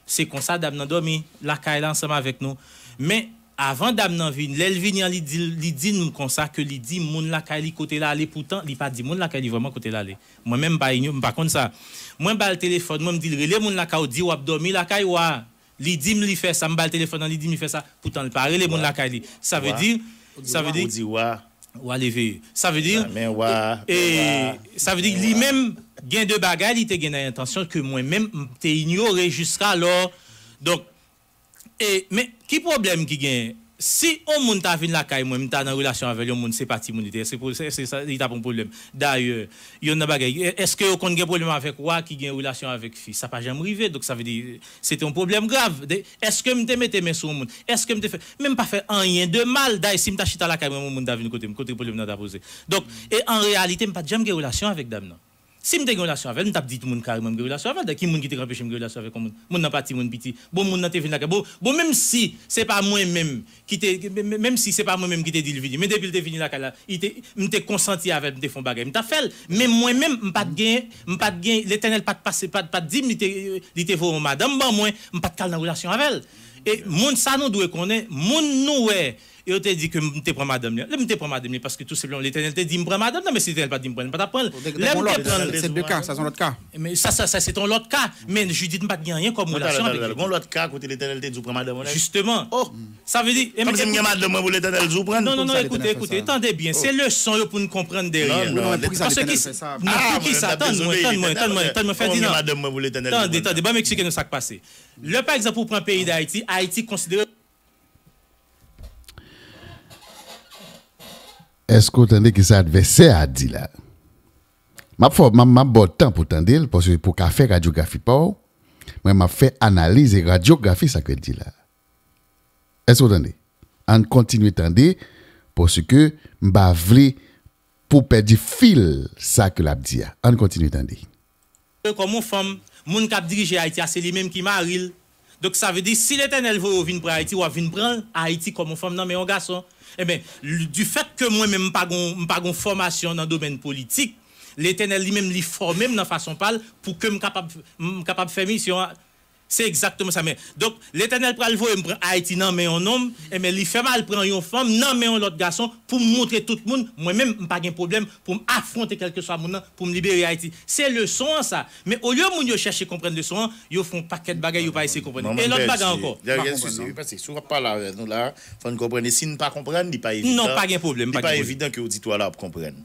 Se konsa dam nan dòmi lakay la ansanm avèk nou. Men, avan dam nan vini, lè l vini an, li di, li di m konsa ke li di moun lakay li kote l ale, poutan li pa di moun lakay li vrèman kote l ale. Mwen menm m pa inyo, m pa konn sa. Mwen ba l telefòn mwen, m di l rele moun lakay ou, di w ap dòmi lakay wa. Li di m li fè sa, m ba l telefòn nan, li di m li fè sa, poutan l pa rele moun lakay li. Sa vle di, sa vle di, wa leve. Sa vle di, sa vle di li menm gen de bagay li te gen nan entansyon ke mwen menm m te inyore jiskalò. Donk, E, men, ki pwoblèm ki genyen? Si yon moun ta vin lakay mwen, m ta nan relasyon avè l, yon moun se pa timoun li te ye, èske pou, èske sa, li t ap yon pwoblèm? Dayè, yonn nan bagay, èske yo konn gen pwoblèm avèk wa ki gen relasyon avèk fi? Sa pa janm rive, donk sa vle di, se te yon pwoblèm grav. Èske m te mete men sou yon moun? Èske m te fè, men m pa fè anyen de mal, dayè si m ta chita lakay mwen, yon moun ta vin kote m, kote pwoblèm nan ta poze? Donk, e an reyalite, m pa t janm gen relasyon avèk dam nan. Si m te gen relasyon avè l, m t ap di moun kareman m gen relasyon avè l. Dayè ki moun ki te ka anpeche m gen relasyon avèk yon moun? Moun nan pa timoun piti. Bon, moun nan te vin lakay. Bon, bon, menm si se pa mwen menm ki te, menm si se pa mwen menm ki te di l vini, men depi l te vini lakay la, li te, m te konsanti avè l, m te fè yon bagay, m t ap fè l. Men mwen menm, m pa t gen, m pa t gen, Letènèl pa t pase, pa t, pa t di m li te, li te voye yon madanm ban mwen, m pa t ka al nan relasyon avè l. E moun sa nou dwe konnen, moun nou wè, yo te di ke m te pran madanm li an. Lè m te pran madanm li an, paske tou senpleman Letènèl te di m pran madanm nan, men si Letènèl pa t di m pran l, m pa t ap pran l. Lè m te pran l, se de ka, sa se yon lòt ka. Men sa, sa, sa se te yon lòt ka. Men Jidit, m pa t gen anyen kòm relasyon avèk Jidit. Gon lòt ka kote Letènèl te di w pran madanm ou nèg. Jisteman. Oh! Sa vle di, kòmsi m gen madanm mwen pou Letènèl di w pran l. Non, non, non, ekoute, ekoute, tande byen. Se leson yo pou n konprann dèyè. Paske ki, nan poukisa, tann mwen, tann mwen, tann mwen, tann mwen, Fèdinan. Tande, tande, ban m eksplike nou sa k pase. Lè, pa egzanp, ou pran peyi Dayiti, Ayiti konsidere Èske w tande kisa advèsè a di la? M ap fè w, m ap, m ap ba w tan pou w tande l, paske pou w ka fè radyografi pa w, mwen m ap fè analiz e radyografi sa ke l di la. Èske w tande? Ann kontinye tande, paske m pa vle pou w pèdi fil sa ke l ap di a. Ann kontinye tande. Kòm yon fanm, moun k ap dirije Ayiti a, se li menm ki mari l. Donk, sa vle di, si Letènèl voye w vin pran Ayiti, w ap vin pran Ayiti kòm yon fanm nan men yon gason. Ebyen, du fait que mwen menm, m pa gon, m pa gon fòmasyon nan domèn politik, Letènèl li menm, li fòme m nan fason pa l pou ke m kapab, m kapab fè misyon an. Se egzakteman sa. Men, donk, Letènèl pral voye m pran Ayiti nan men yon nonm, ebyen, li fè m al pran yon fanm nan men yon lòt gason pou m montre tout moun, mwen menm, m pa gen pwoblèm pou m afwonte kèlkeswa moun nan, pou m libere Ayiti. Se leson an sa. Men olye moun yo chèche konprann leson an, yo fè yon pakèt bagay, yo pa eseye konprann. E lòt bagay ankò. Dènye, eskize, wi, paske si w ap pale avè nou la, fò n konprann. E si n pa konprann, li pa evidan. Non, pa gen pwoblèm, pa gen pwoblèm. Li pa evidan ke oditwa la ap konprann.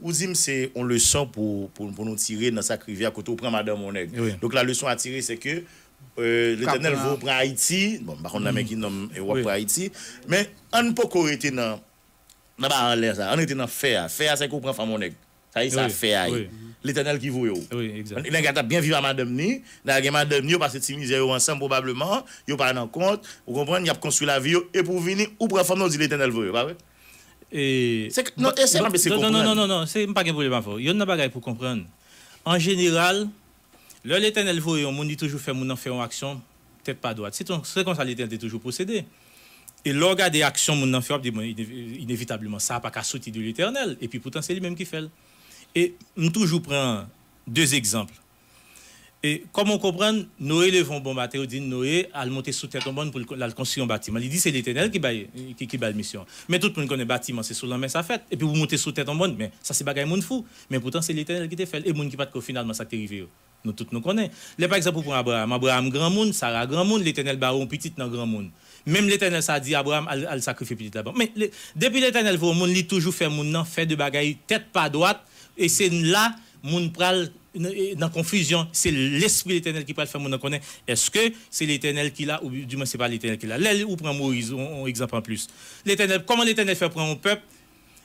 Ou di m se yon leson pou, pou, pou nou tire nan sa k rive a kote ou pran madanm yon nèg. Wi. Donk la leson a tire se ke, euh, Letènèl voye w pran Ayiti. Bon, m pa konn nan men ki nonm, e w ap pran Ayiti. Men ann poko rete nan, nan ba anlè sa. Ann rete nan fè a. Fè a se ke w pran fanm yon nèg. Sa e sa fè a ye. Letènèl ki voye w. Wi, egzak. Nèg la t ap byen viv a madanm ni, nèg la gen madanm ni, yo pase ti mizè yo ansanm pwobableman, yo pa nan kont, ou konprann, y ap konstwi lavi yo, epi w vini, ou pran fanm nan, ou di Letènèl voye w, pa vre? E, se, non, e se pa mesye konprann. Non, non, non, non, non, se, m pa gen pwoblèm avè w. Youn nan bagay pou konprann. An jeneral, lè Letènèl voye yon moun, li toujou fè moun nan fè yon aksyon tèt pa dwat. Se ton, se konsa Letènèl te toujou pwosede. E lè w gade aksyon moun nan fè, w ap di, bon, inev-, inevitableman, sa pa ka soti de Letènèl. Epi poutan, se li menm ki fè l. E m toujou pran de egzanp. E kòman w konprann, Noye leve yon bon maten, yo di Noye al monte sou tèt yon mòn pou l al konstwi yon batiman. Li di se Letènèl ki bay, ki, ki bay l misyon. Men tout moun konnen batiman se sou lanmè sa fèt. Epi ou monte sou tèt yon mòn, men sa se bagay moun fou. Men poutan se Letènèl ki te fè l. E moun ki pa t ko finalman sa k te rive yo. Nou tout nou konnen. Lè pa egzanp ou pran Abraram, Abraram granmoun, Sara granmoun, Letènèl ba yo yon pitit nan granmoun. Menm Letènèl sa di Abraram al, al sakrifye pitit la ban. Men le, depi Letènèl voye yon moun, li toujou fè moun nan fè de bagay tèt pa dwat, e se la moun pral n-, e, nan konfizyon. Se Lespri Letènèl ki pral fè moun nan konnen èske se Letènèl ki la ou di mwen se pa Letènèl ki la. Lè ou pran Moyiz, yon, yon egzanp anplis. Letènèl, kòman Letènèl fè pran yon pèp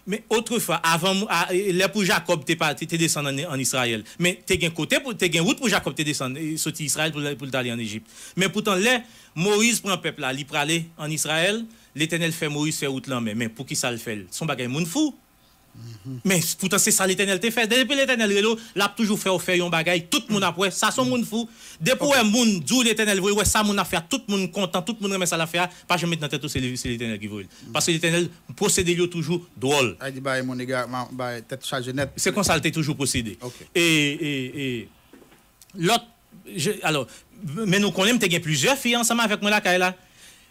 Men otrefwa, avan, a, e, lè pou Jakòb te pati, te desann ann, ann Izrayèl. Men te gen kote pou, te gen wout pou Jakòb te desann, e, soti Izrayèl pou l, pou l t ale ann Ejip. Men poutan, lè Moyiz pran pèp la, li prale ann Izrayèl, Letènèl fè Moyiz fè wout lanmè. Men poukisa l fè l? Se yon bagay moun fou. Men poutan, se sa Letènèl te fè. Depi Letènèl rele w, l ap toujou fè w fè yon bagay, tout moun ap wè, sa se yon moun fou. Depi w wè moun di w Letènèl voye, w wè sa moun ap fè a, tout moun kontan, tout moun renmen sa l ap fè a, pa janm met nan tèt ou se, se Letènèl ki voye l. Paske Letènèl pwosede l yo toujou dwòl. Sa vle di bay moun ega-, ma-, bay tèt chaje nèt. Se konsa l te toujou pwosede. Ok. E, e, e, lòt, je, alò, men nou konnen m te gen plizyè fi ansanm avèk mwen lakay la.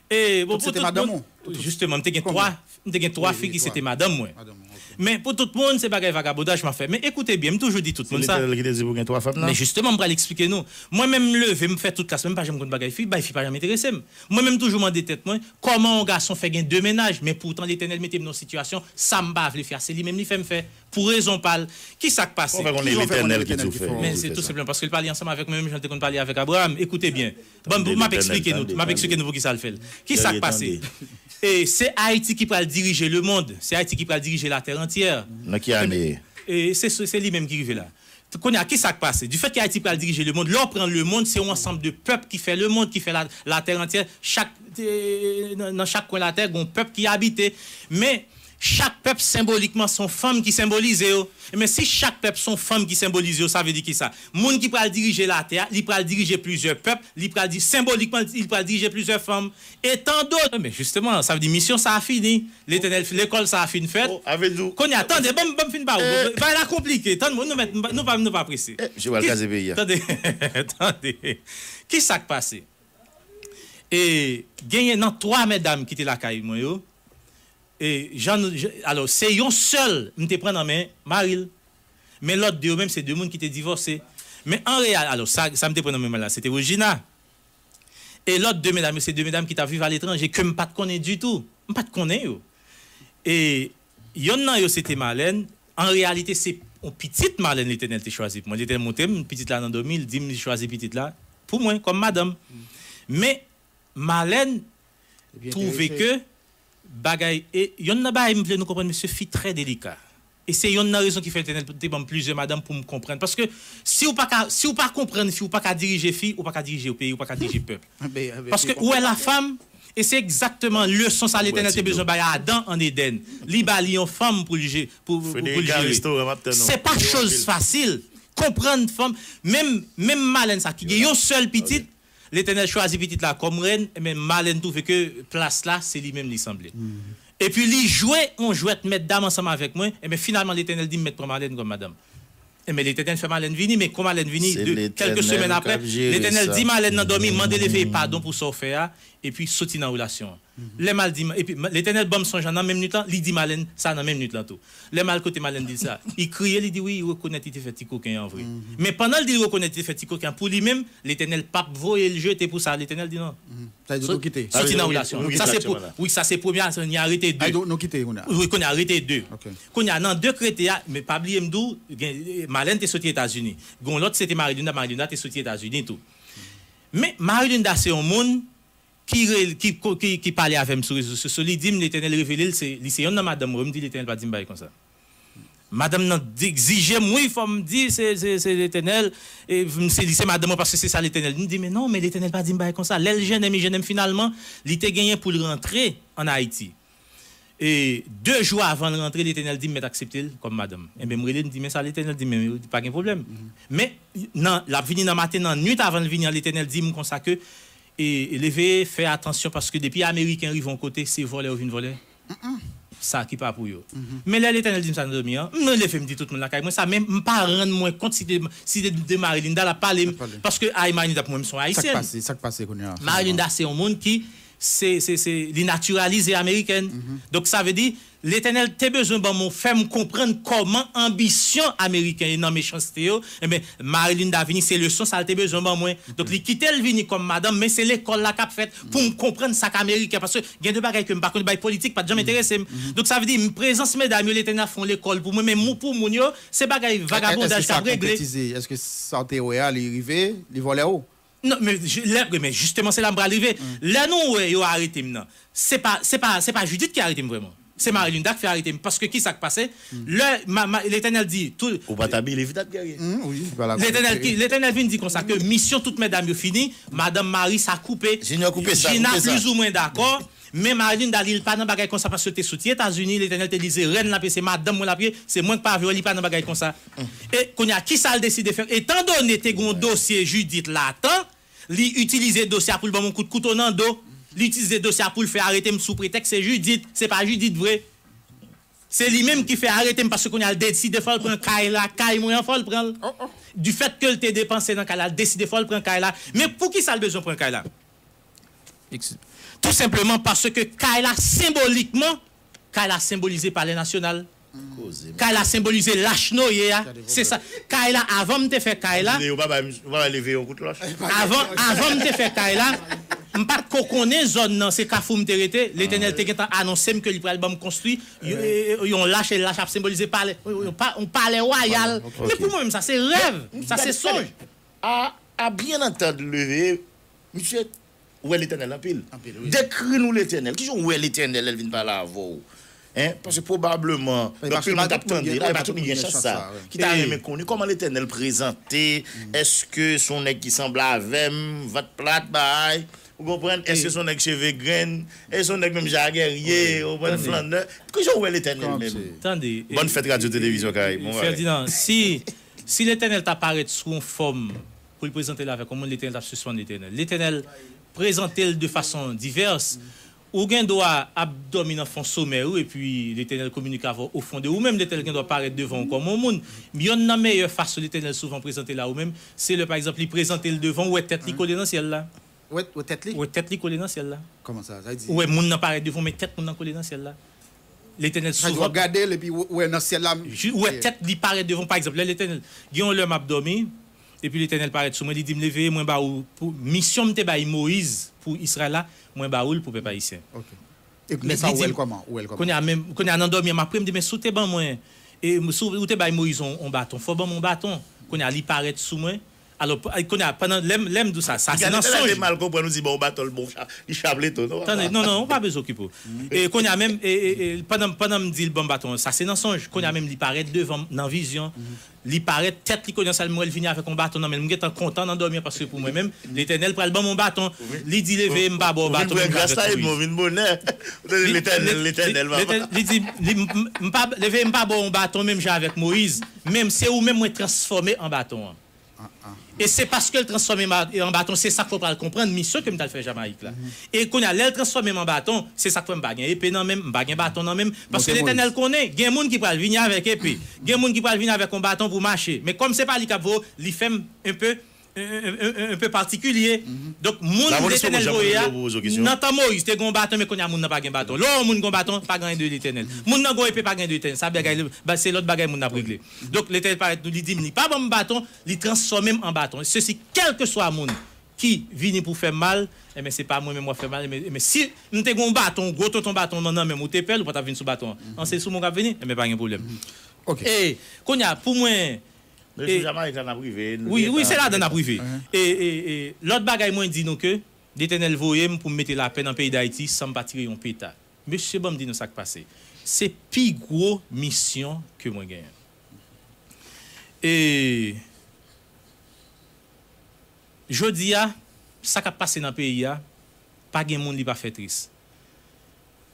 E, bon, pou tout moun, jisteman, m te gen twa, m te gen twa fi ki se te madanm mwen. Madanm ou, ok. Men pou tout moun, se bagay vagabondaj m ap fè. Men ekoute byen, m toujou di tout moun sa. Se Letènèl ki te di pou gen twa fanm nan? Men jisteman, m pral eksplike nou. Mwen menm, m leve, m fè tout klas, men m pa janm konn bagay fi, bagay fi pa janm enterese m. Mwen menm, m toujou mande tèt mwen, kòman yon gason fè gen de mennaj, men poutan Letènèl mete m nan yon sitiyasyon, sa m pa vle fè a, se li menm li fè m fè, pou rezon pa l. Kisa k pase? Kòman fè konnen Letènèl ki tou fè? Men se tou senpleman paske l pale ansanm avèk mwen, menm jan l te konn pale avèk Abraram. Ekoute byen. Bon, m ap eksplike nou, m ap eksplike nou poukisa l fè l. Kisa k pase? E se Ayiti ki pral dirije lemonn, se Ayiti ki pral dirije latè antyè. Nan ki ane? E se, se, se li menm ki rive la. Kounye a, kisa k pase? Du fait que Ayiti pral dirije lemonn, lè w pran lemonn, se yon ansanm de pèp ki fè lemonn, ki fè la, latè antyè. Chak, e, nan, nan chak kwen latè, gen yon pèp ki abite. Men, chak pèp senbolikman, se yon fanm ki senbolize yo. Men si chak pèp se yon fanm ki senbolize yo, sa vle di kisa? Moun ki pral dirije latè a, li pral dirije plizyè pèp, li pral di, senbolikman, li pral dirije plizyè fanm. E tan dot, men jisteman, sa vle di misyon sa a fini. Letènèl, lekòl sa a fin fèt. Kounye a, tande, ban m, ban m fin pale. Bagay la konplike. Tande, nou mèt, nou pa, nou pa prese. Misye pral kraze peyi a. Tande, tande. Kisa k pase? E genyen nan twa medam ki te lakay mwen yo. E jan nou, jan, alò, se yon sèl m te pran nan men mari l. Men lòt de yo menm, se de moun ki te divòse. Men an real, alò, sa, sa m te pran nan men mwen la, se te Regina. E lòt de medam yo, se de medam ki t ap viv aletranje, ke m pa t konnen ditou. M pa t konnen yo. E yonn nan yo, se te Marlène. An reyalite, se yon pitit Marlène Letènèl te chwazi pou mwen. Letènèl montre m, pitit la nan dòmi, l di m li chwazi pitit la pou mwen kòm madanm. Men, Marlène twouve ke bagay, e yonn nan bagay m vle nou konprann, mesye, fi trè delika. E se yonn nan rezon ki fè Letènèl te ban m plizyè madanm pou m konprann. Paske si w pa ka, si w pa konprann fi, w pa ka dirije fi, w pa ka dirije peyi, w pa ka dirije pèp. Paske ou wè la femme, E se egzakteman leson sa Letènèl te bezwen bay Adan ann Edenn. Li ba li yon fanm pou l je- pou, pou, pou l jere. Se pa choz fasil. Konprann fanm. Menm, menm Malèn sa ki gen yon sèl pitit, Letènèl chwazi pitit la kòm rèn, men Malèn twouve ke plas la, se li menm li sanble. Epi li jwe yon jwèt mèt dam ansanm avèk mwen, enben finalman Letènèl di m mèt pran Malèn kòm madanm. Enben Letènèl fè Malèn vini, men kon Malèn vini, de, kèlke semèn apre, Letènèl di Malèn nan dòmi, mande l veye padon pou sa w fè a, epi soti nan relasyon an. Lè m al di, epi Letènèl ban m sonj lan nan menm nwit lan, li di Malèn sa nan menm nwit lan tou. Lè m al kote Malèn di l sa, li kriye, li di wi, li rekonèt li te fè ti koken an vre. Men pandan l di li rekonèt li te fè ti koken an pou li menm, Letènèl p ap voye l jete pou sa, Letènèl di non. Sa vle di nou kite. Soti nan relasyon an. Wi, sa se pou, wi, sa se premye a, sa ni arete de. Ay, nou kite kounye a. Wi, kounye a arete de. Kounye a nan de k rete a, men pa bliye m di w, gen, Malèn te soti Etazini. Gen yon lòt se te Marilinda, Marilinda te soti Etazini tou. Men Marilinda se yon moun ki, ki, ki, ki pale avè m sou rezo sosyo, li di m Letènèl revele l, se, li se yonn nan madanm mwen, m di Letènèl pa di m bagay konsa. Madanm nan egzije m, wi, fò m di, se, se, se Letènèl, e, m, se, li se madanm mwen paske se sa Letènèl di. M di, men non, men Letènèl pa di m bagay konsa. Lè l jennen m, li jennen m finalman, li te genyen pou l rantre ann Ayiti. E de jou avan l rantre, Letènèl di m mèt aksepte l kòm madanm. Enben, m rele, m di, men sa Letènèl di, men pa gen pwoblèm. Men, nan, l ap vini nan maten, nan nwit avan l vini an, Letènèl di m konsa ke, e, leve, fè atansyon paske depi Ameriken rive yon kote, se vòlè yo vin vòlè. Sa ki pa pou yo. Men lè Letènèl di m sa nan dòmi an, m leve m di tout moun lakay mwen sa, men m pa rann mwen kont si de, si de, de Marilinda l ap pale m, paske ay Marilinda pou mwen m se yon ayisyèn. Sa k pase, sa k pase kounye a? Marilinda se yon moun ki, se, se, se, li natiralize amerikèn. Donk sa vle di, Letènèl te bezwen ban mwen, fè m konprann kòman anbisyon ameriken yo nan mechanste yo. Enben, Marilinda vini, se leson sa l te bezwen ban mwen. Donk, li kite l vini kòm madanm, men se lekòl la k ap fèt pou m konprann sa k ameriken. Paske gen de bagay ke m pa konn, bay politik pa t janm enterese m. Donk, sa vle di, prezans medam yo, Letènèl ap fè yon lekòl pou mwen, men mou- pou moun yo, se bagay vagabondaj k ap regle. Èske sa konkretize? Èske sa w te wè a, li rive, li vòlè w? Non, men, je- lè- men jisteman, se la m pral rive. Lè nou wè yo arete m nan, se pa, se pa, se pa Judith ki arete m vrèman. Se Marilinda k fè arete m. Paske ki sa k pase? Lè ma- ma- Letènèl di, tou- Ou pa t abile vit ap gere. Letènèl ki- Letènèl vin di konsa ke misyon tout medam yo fini, madanm Maris a koupe. Jina plizoumwen dakò. Men Marilinda, li, li pa nan bagay konsa paske l te soti Etazini, Letènèl te di se rèn l ap ye, se madanm mwen l ap ye, se mwen k pa vle wè, li pa nan bagay konsa. E kounye a, ki sa l deside fè? Etandone te gen yon dosye Judith Latan, li itilize dosye a pou l ban m yon kout kouto nan do. Li itilize dosye a pou l fè arete m sou pretèks se Judith. Se pa Judith vre. Se li menm ki fè arete m paske kounye a l deside fò l pran kay la, kay mwen an fò l pran l. Difèt ke l te depanse nan kay la, l deside fò l pran kay la. Men poukisa l bezwen pran kay la? Tou senpleman paske kay la senbolikman, kay la senbolize Palè Nasyonal. Kay la senbolize lach nou ye a. Se sa. Kay la, avan m te fè kay la, avan, avan m te fè kay la, m pa t ko konnen zòn nan, se Kafou m te rete. Letènèl te gentan anonse m ke li pral ban m konstwi yon, yon lach, e lach ap senbolize palè, yon pa- yon palè wayal. Men pou mwen menm, sa se rèv, sa se sonj. A, a byen antann leve, misye wè Letènèl anpil. Dekri nou Letènèl. Kijan w wè Letènèl lè l vin pale avè w? Hein? Paske pwobableman, anpil moun k ap tande la, e pa tout moun gen chans sa, ki ta renmen konnen kòman Letènèl prezante, èske se yon nèg ki sanble avè m, vant plat, bay, ou konprann? Èske se yon nèg cheve grenn? Èske se yon nèg menm jan a Guerrier, ou konprann, flannè? Kijan w wè Letènèl menm? Tande, Bòn fèt Radyo Televizyon Karayib, bon bagay. Ferdinand, si, si Letènèl ta parèt sou yon fòm pou l prezante l avèk yon moun, Letènèl t ap sispann Letènèl. Letènèl prezante l de fason divès. Ou gen dwa ap dòmi nan fon somèy ou, epi Letènèl kominike avè w ofon de ou menm. Letènèl gen dwa parèt devan w kòm yon moun. Yonn nan meyè fason Letènèl souvan prezante l a ou menm, se lè, pa egzanp, li prezante l devan w, ou wè tèt li kole nan syèl la. Wè, wè tèt li? Ou wè tèt li kole nan syèl la. Kòman sa? Sa vle di? Ou wè moun nan parèt devan w, men tèt moun nan kole nan syèl la. Letènèl souvan. Sa vle di w ap gade l epi w wè nan syèl la. Ou wè tèt li parèt devan w, pa egzanp, lè Letènèl, gen yon lè m ap dòmi, epi Letènèl parèt sou mwen, li di m, leve, mwen ba ou, pou misyon m te bay Moyiz pou Izrayèl la, mwen ba ou l pou pèp ayisyen. Kounye a menm, kounye a nan dòmi an, m ap priye, m di, men si w te ban mwen, e, si w te bay Moyiz yon, yon baton, fò w ban m yon baton. Kounye a li parèt sou mwen, Alò, kounye a, pandan lè m, lè m di w sa, sa se nan sonj. Li mal konprann, ou di, bon, baton, l bon, li chaple tou, non? Tande, non, non, ou pa bezwen okipe w. E kounye a menm, e, e, e, pandan, pandan m di l ban m baton, sa se nan sonj. Kounye a menm, li parèt devan m nan vizyon. Li parèt, tèt li kounye a, sa l, m wè l vini avèk yon baton nan men l. M gentan kontan nan dòmi an, paske pou mwen menm, Letènèl pral ban m yon baton. Li di, leve, m pa ba w baton, menm jan avèk Moyiz. Li, li, li, li di, li, m, m, m pa, leve, m pa ba w yon baton, menm jan avèk Moyiz. Menm, se ou menm mwen transfòme an baton an. E se paske l transfòme m an baton, se sa k fè w pral konprann misyon ke m t al fè Jamayik la. E kounye a, lè l transfòme m an baton, se sa k fè m pa gen epe nan men m, m pa gen baton nan men m, paske Letènèl konnen, gen moun ki pral vini avèk epe, gen moun ki pral vini avèk yon baton pou mache. Men kòm se pa li k ap voye w, li fè m enpe, en, en, en, en, enpe patikilye. Donk, moun Letènèl voye a, nan tan Moyiz, te gen yon baton, men kounye a, moun nan pa gen baton. Lè yon moun gen yon baton, pa gen anyen de Letènèl. Moun nan gen yon epe, pa gen anyen de Letènèl. Sa bagay, se lòt bagay moun nan ap regle. Donk, Letènèl parèt nou, li di m, li pa ban m baton, li transfòme m an baton. Sesi, kèlkeswa moun ki vini pou fè m mal, enben, se pa mwen menm w ap fè mal. Enben, enben, si m te gen yon baton, yon gwo tonton baton nan, nan men m, ou te pè l, ou pa t ap vin sou baton an. An, se sou mwen w ap vini, enben, pa gen pwoblèm. E, kounye a, pou mwen, Mesye Jamayik la, n ap rive. Wi, wi, se ladan n ap rive. E, e, e, lòt bagay, mwen di nou ke Letènèl voye m pou m mete lapè nan peyi Dayiti san m pa tire yon peta. Mesye, ban m di nou sa k pase. Se pi gwo misyon ke mwen genyen. E jodi a, sa k ap pase nan peyi a, pa gen moun li pa fè tris.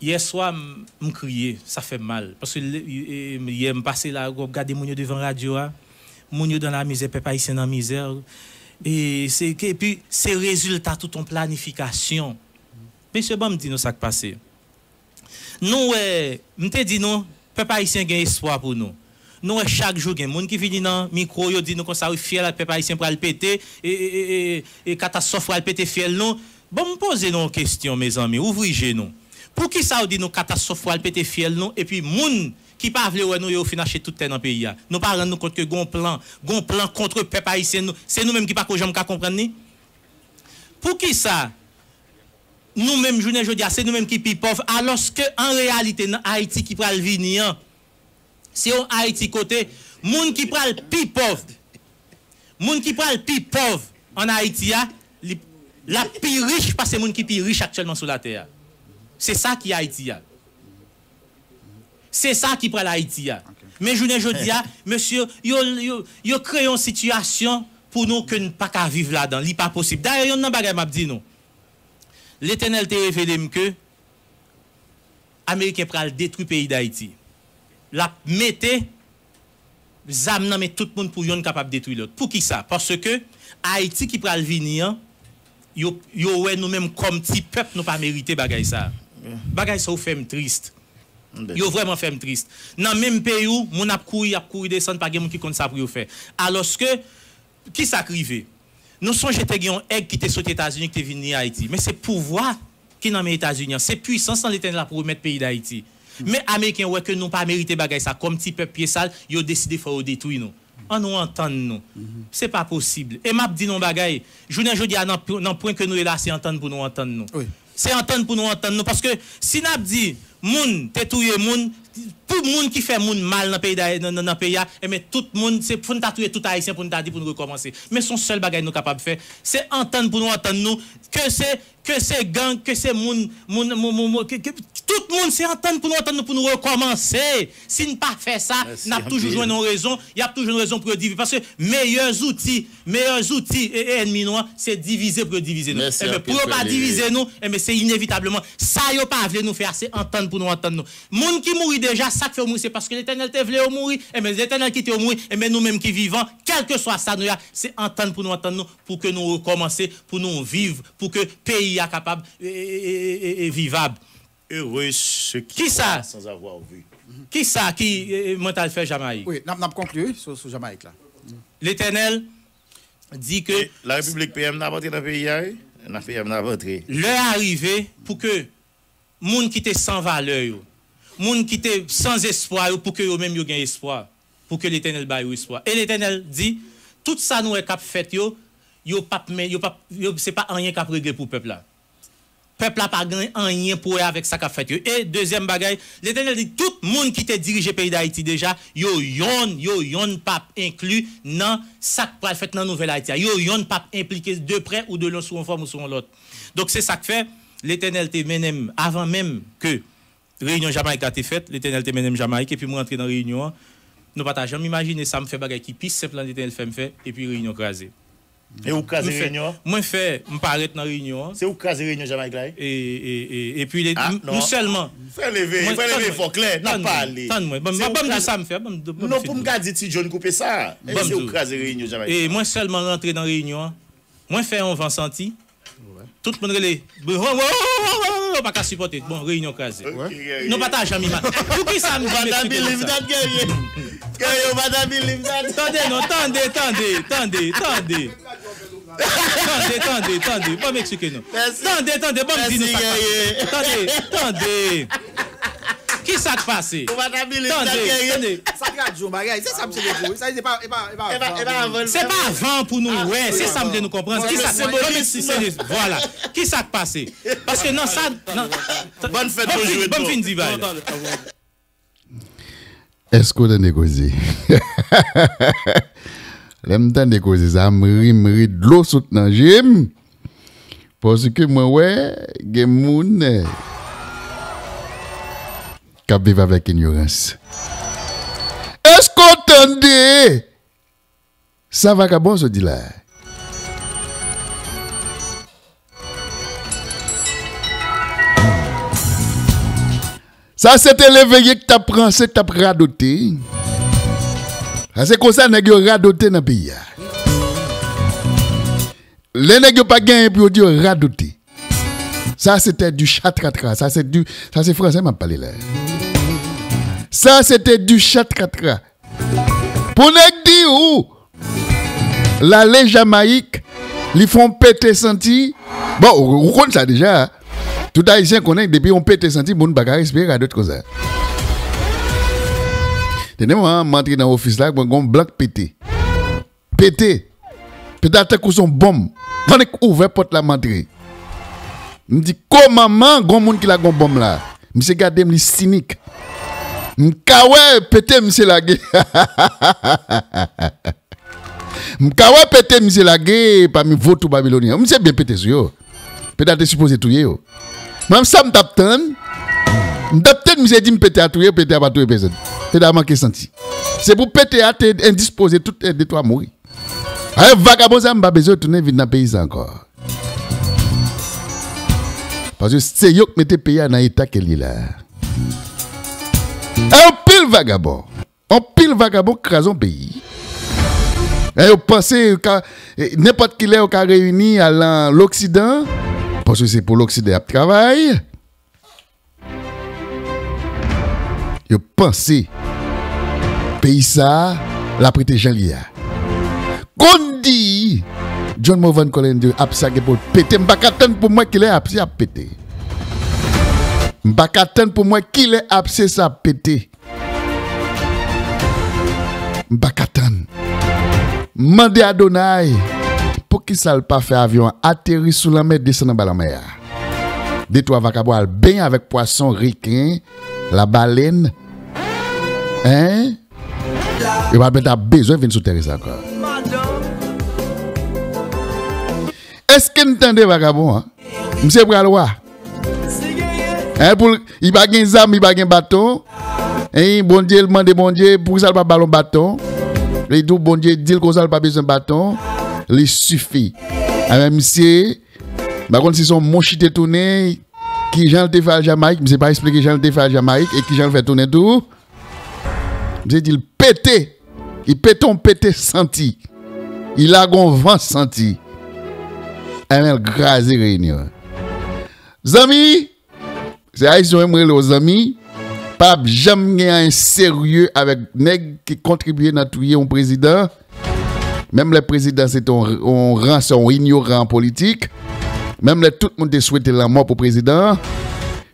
Yè swa, m, m kriye, sa fè m mal. Paske lè, e, yè m pase la, w ap gade moun yo devan radyo a, moun yo dans la misère, pèp ayisyen nan mizè. E se, ke, epi, se rezilta tout yon planifikasyon. Mesye, ban m di nou sa k pase. Nou wè, m te di nou, pèp ayisyen gen espwa pou nou. Nou wè chak jou gen moun ki vini nan mikwo, yo di nou konsa, wi, fyèl pèp ayisyen pral pete, e, e, e, e, e katastwòf pral pete fyèl nou. Bon, m poze nou yon kesyon, mezanmi, ouvri je nou. Poukisa w di nou katastwòf pral pete fyèl nou, epi moun ki pa vle wè nou, yo fin achte tout tè nan peyi a? Nou pa rann nou kont ke gon plan, gon plan kont pèp ayisyen nou, se nou menm ki pa ko janm ka konprann li? Poukisa nou menm, jounen jodi a, se nou menm ki pi pòv, alòske an reyalite, nan Ayiti ki pral vini an, se yon Ayiti kote moun ki pral pi pòv, moun ki pral pi pòv ann Ayiti a, li, l ap pi rich pase moun ki pi rich aktyèlman sou latè a. Se sa ki Ayiti a. Se sa ki pral Ayiti a. Men jounen jodi a, mesye, yo, yo, yo kreye yon sitiyasyon pou nou ke n pa ka viv ladan. Li pa posib. Dayè, yonn nan bagay m ap di nou, Letènèl te revele m ke Ameriken pral detwi peyi Dayiti. L ap mete zam nan men tout moun pou yonn kapab detwi lòt. Poukisa? Paske Ayiti ki pral vini an, yo, yo wè nou menm kòm ti pèp, nou pa merite bagay sa a. Bagay sa yo fè m tris. Yo vrèman fè m tris. Nan menm peyi w, moun ap kouri, ap kouri desann, pa gen moun ki konn sa pou yo fè. Alòske, kisa k rive? Nou sonje te gen yon èg ki te soti Etazini ki te vin ni Ayiti. Men se pouvwa ki nan men Etazini an. Se pwisans lan Letènèl ap remèt peyi Dayiti. Men Ameriken wè ke nou pa merite bagay sa. Kòm ti pèp pye sal, yo deside fò yo detwi nou. An nou antann nou. Se pa posib. E m ap di nou yon bagay. Jounen jodi a, nan, nan pwen ke nou ye la, se antann pou nou antann nou. Se antann pou nou antann nou. Paske si n ap di moun te touye moun, pou moun ki fè moun mal nan peyi da, nan, nan, nan peyi a, enben, tout moun, se pou n ta touye tout Ayisyen pou n ta di pou n rekòmanse. Men se yon sèl bagay nou kapab fè, se antann pou nou antann nou, ke se, ke se gang, ke se moun, moun, moun, moun, moun, ke, ke, tout moun, se antann pou nou antann nou pou n rekòmanse. Si n pa fè sa, n ap toujou jwenn yon rezon, y ap toujou jwenn rezon pou yo divize. Paske meyè zouti, meyè zouti e, e ènmi nou an, se divize pou yo divize nou. Enben, pou yo pa divize nou, enben, se inevitableman sa yo pa vle nou fè a, se antann pou nou antann nou. Moun ki mouri deja, sa k fè yo mouri, se paske Letènèl te vle yo mouri. Enben, Letènèl kite yo mouri. Enben, nou menm ki vivan, kèlkeswa sa nou ye a, se antann pou nou antann nou, pou ke nou rekòmanse, pou nou viv, pou ke peyi a kapab, e, e, e, e, e vivab. Heureux ceux qui croient sans avoir vu. Kisa ki, e, e, mwen t al fè Jamayik? Wi, n ap, n ap konkli, wi, sou, sou Jamayik la. Letènèl di ke la Repiblik P M n ap antre nan peyi a, wi. Nan P M n ap antre. Lè a rive pou ke moun ki te san valè yo, moun ki te san espwa yo, pou ke yo menm yo gen espwa, pou ke Letènèl ba yo espwa. E Letènèl di, tout sa nou wè k ap fèt yo, yo p ap men, yo p ap, yo, se pa anyen k ap regle pou pèp la. Pèp la pa gen anyen pou wè avèk sa k ap fèt yo. E dezyèm bagay, Letènèl di tout moun ki te dirije peyi Dayiti deja, yo yonn, yo yonn p ap enkli nan sa k pral fèt nan nouvèl Ayiti a. Yo yonn p ap enplike de prè ou de lwen sou yon fòm ou sou yon lòt. Donk, se sa k fè Letènèl te mennen m, avan menm ke reyinyon Jamayik la te fèt, Letènèl te mennen m Jamayik, epi mwen antre nan reyinyon an. Nou pa ta janm imajine sa m fè bagay ki pi senp lan Letènèl fè m fè, epi reyinyon kraze. E ou k kraze reyinyon an? Mwen fè, m parèt nan reyinyon an. Se ou k kraze reyinyon Jamayik la, wi? E, e, e, epi, le- Ah, m- non. m sèlman. Fè leve, Mwen- fè leve tann mwen. fò klè, n ap Tann mwen, pale. tann mwen. Ban m- Se ban ou m di kraze- sa m fè, ban m ban m Non, fin pou m di. ka di ti John koupe sa. E Ban m se di ou w. kraze reyinyon Jamayik E la. mwen sèlman rantre nan reyinyon an. Mwen fè yon van santi. Tout moun rele. Yo pa ka sipòte. Bon, reyinyon kraze. Ok, ok. Nou pa ta janm imajine. Poukisa m di Ou pa ta m eksplike nou believe sa? that, Guerrier. Guerrier, ou pa ta believe that. Tande non, tande, tande, tande, tande. Tande, tande, tande. Ban m eksplike nou. Mèsi. Tande, tande, ban m di nou Mèsi, sa k pase. Guerrier. Tande, tande. Ki sa k pase? Ou pa ta believe that, Tande, Guerrier. tande. Sa tradui yon bagay. Se sa misye te di, wi. Sa, se pa, e pa, e pa E pa, e pa van, avan. Se pa van pou nou Ah, wè, se sa m vle nou konprann. Ki sa, senbolis, vwala. Ki sa k pase? Paske nan sa, nan, Bòn fèt ban m nou fin, jwe ban m nou. fin di bagay la. Èske w tande koze? Lè m tande koze sa, m ri, m ri, dlo sot nan je m. Paske mwen wè gen moun, eh, k ap viv avèk inyorans. Èske w tande sa vagabon sot di la? Sa se te leveye k t ap ranse, k t ap radote. Sa se konsa nèg yo radote nan peyi a. Lè nèg yo pa gen anyen pou yo di, yo radote. Sa se te du chatratra. Sa se du, sa se fransè m ap pale la. Sa se te du chatratra. Pou nèg di ou, l ale Jamayik, li fè yon pete santi. Bon, ou, ou konn sa deja. Tout Ayisyen konnen depi yon pete santi, moun pa ka respire radot konsa. Dènye moman, m antre nan ofis la, mwen gon blan k pete. Pete. Pete a tankou se yon bonm. Annik ouvè pòt la, m antre. M di, "Ko manman, gon moun ki lage yon bonm la?" Misye gade m, li sinik. M ka wè pete misye lage. M ka wè pete misye lage pami vòtou Babilonyen. Misye byen pete sou yo. Pete a te sipoze touye yo. Mwen, sa m t ap tann. M t ap tann misye di m pete a touye, pete a pa touye pèsonn. Pete a manke santi. Se pou pete a te endispoze tout, eh, de twa mouri. Ay, vagabon sa, m pa bezwen tounen vin nan peyi sa ankò. Paske se yo k mete peyi a nan eta ke l ye la. Ay, anpil vagabon. Anpil vagabon k kraze yon peyi. E yo panse yo ka, e, nenpòt ki lè yo ka reyini al nan Loksidan, paske se pou Loksidan y ap travay. Yo panse peyi sa a, l ap rete jan l ye a. Konn di John Morvan Colendure, apse a gen pou l pete. M pa ka tann pou m wè kilè apse a ap pete. M pa ka tann pou m wè kilè apse sa ap pete. M pa ka tann. M mande Adonay, poukisa l pa fè avyon an ateri sou lanmè, desann anba lanmè a? De twa vakabon al benyen avèk pwason, reken, labalèn. Hein? Yo pa mèt ap bezwen vin sou tèren sa ankò. Èske n tande vakabon an? Misye pral wa. Hein, pou l, li pa gen zam, li pa gen baton. Hein, Bondye, l mande Bondye, poukisa l pa ba l yon baton? Li di w Bondye di l konsa l pa bezwen baton. Li sifi. Enben, misye, m pa konn si se yon mouch li te tounen, kijan l te fè al Jamayik, misye pa eksplike jan l te fè al Jamayik e kijan l fè tounen tou. Misye di l pete. Li pete yon pete santi. Li lage yon van santi. Enben, l kraze reyinyon an. Zanmi, se Ayisyen yo m rele w zanmi. Pa p janm gen anyen serye avèk nèg ki kontribye nan touye yon prezidan. Menm lè prezidan se te yon, yon ransè, yon inyoran an politik. Menm lè tout moun te swete lanmò pou prezidan an.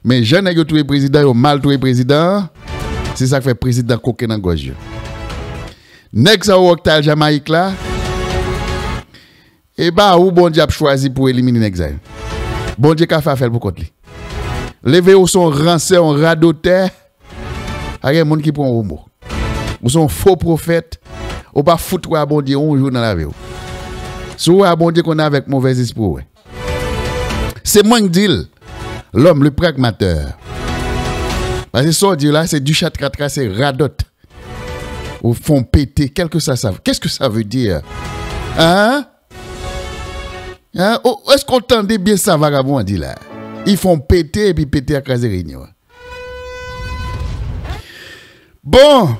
Men jan nèg yo touye prezidan, yo mal touye prezidan an. Se sa k fè prezidan koke nan gòj yo. Nèg sa yo wè k t al Jamayik la, e pa ou Bondye ap chwazi pou elimine nèg sa yo. Bondye ka fè afè l pou kont li. Leve, ou se yon ransè, yon radotè. Pa gen moun ki pran w o mo. Ou se yon fo pwofèt. Ou pa fout wè a Bondye yon jou nan lavi w. Si w wè a Bondye, konn avèk movèzespri w wè. Se mwen k di l. Lòm, le pragmatè. Paske sa w di la, se dichatratra, se radòt. Ou fè w pete, kèlkeswa sa. Qu'est-ce que ça veut dire? Hein? Hein? Ou, èske w tande byen sa vagabon an di la? Li fè w pete, epi pete a kraze reyinyon an. Bon,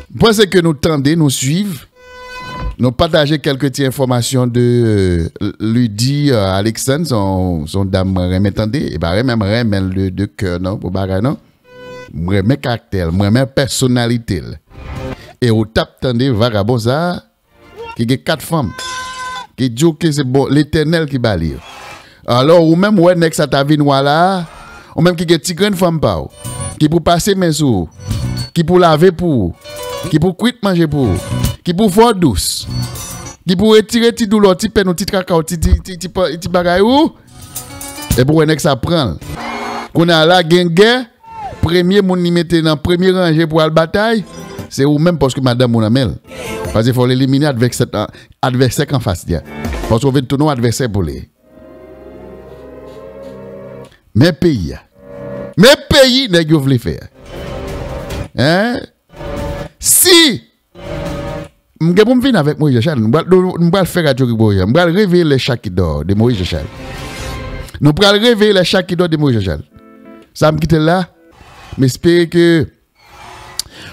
m panse ke nou tande, nou swiv, nou pataje kèlke ti enfòmasyon de, euh, Ludie, euh, Alexandre, se yon, se yon dam mwen renmen tande, e pa renmen, m renmen l de, de kè, non, pou bagay, non. M renmen karaktè l, m renmen pèsonalite l. E ou t ap tande vagabon sa a, ki gen kat fanm, ki di w ke se bon, Letènèl ki ba li yo. Alò, ou menm, ou wè nèg sa ta vin wa la a, ou menm ki gen ti grenn fanm pa w, ki pou pase men sou ou, ki pou lave pou ou, ki pou kwit manje pou ou, ki pou fè w dous, ki pou retire ti doulè w, ti pèn ou, ti traka w, ti, ti, ti, ti pa-, ti bagay ou, epi w wè nèg sa pran l. Kounye a la, gen gè, premye moun li mete nan premye ranje pou al batay, se ou menm, paske madanm ou nan men l. Paske fò l elimine advèsè, advèsè k anfas li a. Paske w vin tounen yon advèsè pou li. Men peyi a. Men peyi nèg yo vle fè a. Hein? Si m gen pou m vin avèk Moïse Jean Charles, m pral, m pral fè radyo ki Moïse Jean, m pral reveye les chats qui dorment de Moïse Jean Charles. Nou pral reveye les chats qui dorment de Moïse Jean Charles. Sa m kite l la, m espere ke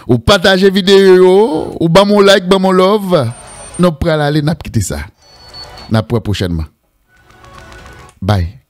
ou pataje videyo yo, ou ban m yon like, ban m yon love. Nou pral ale, n ap kite sa. N ap wè pwochènman. Bye.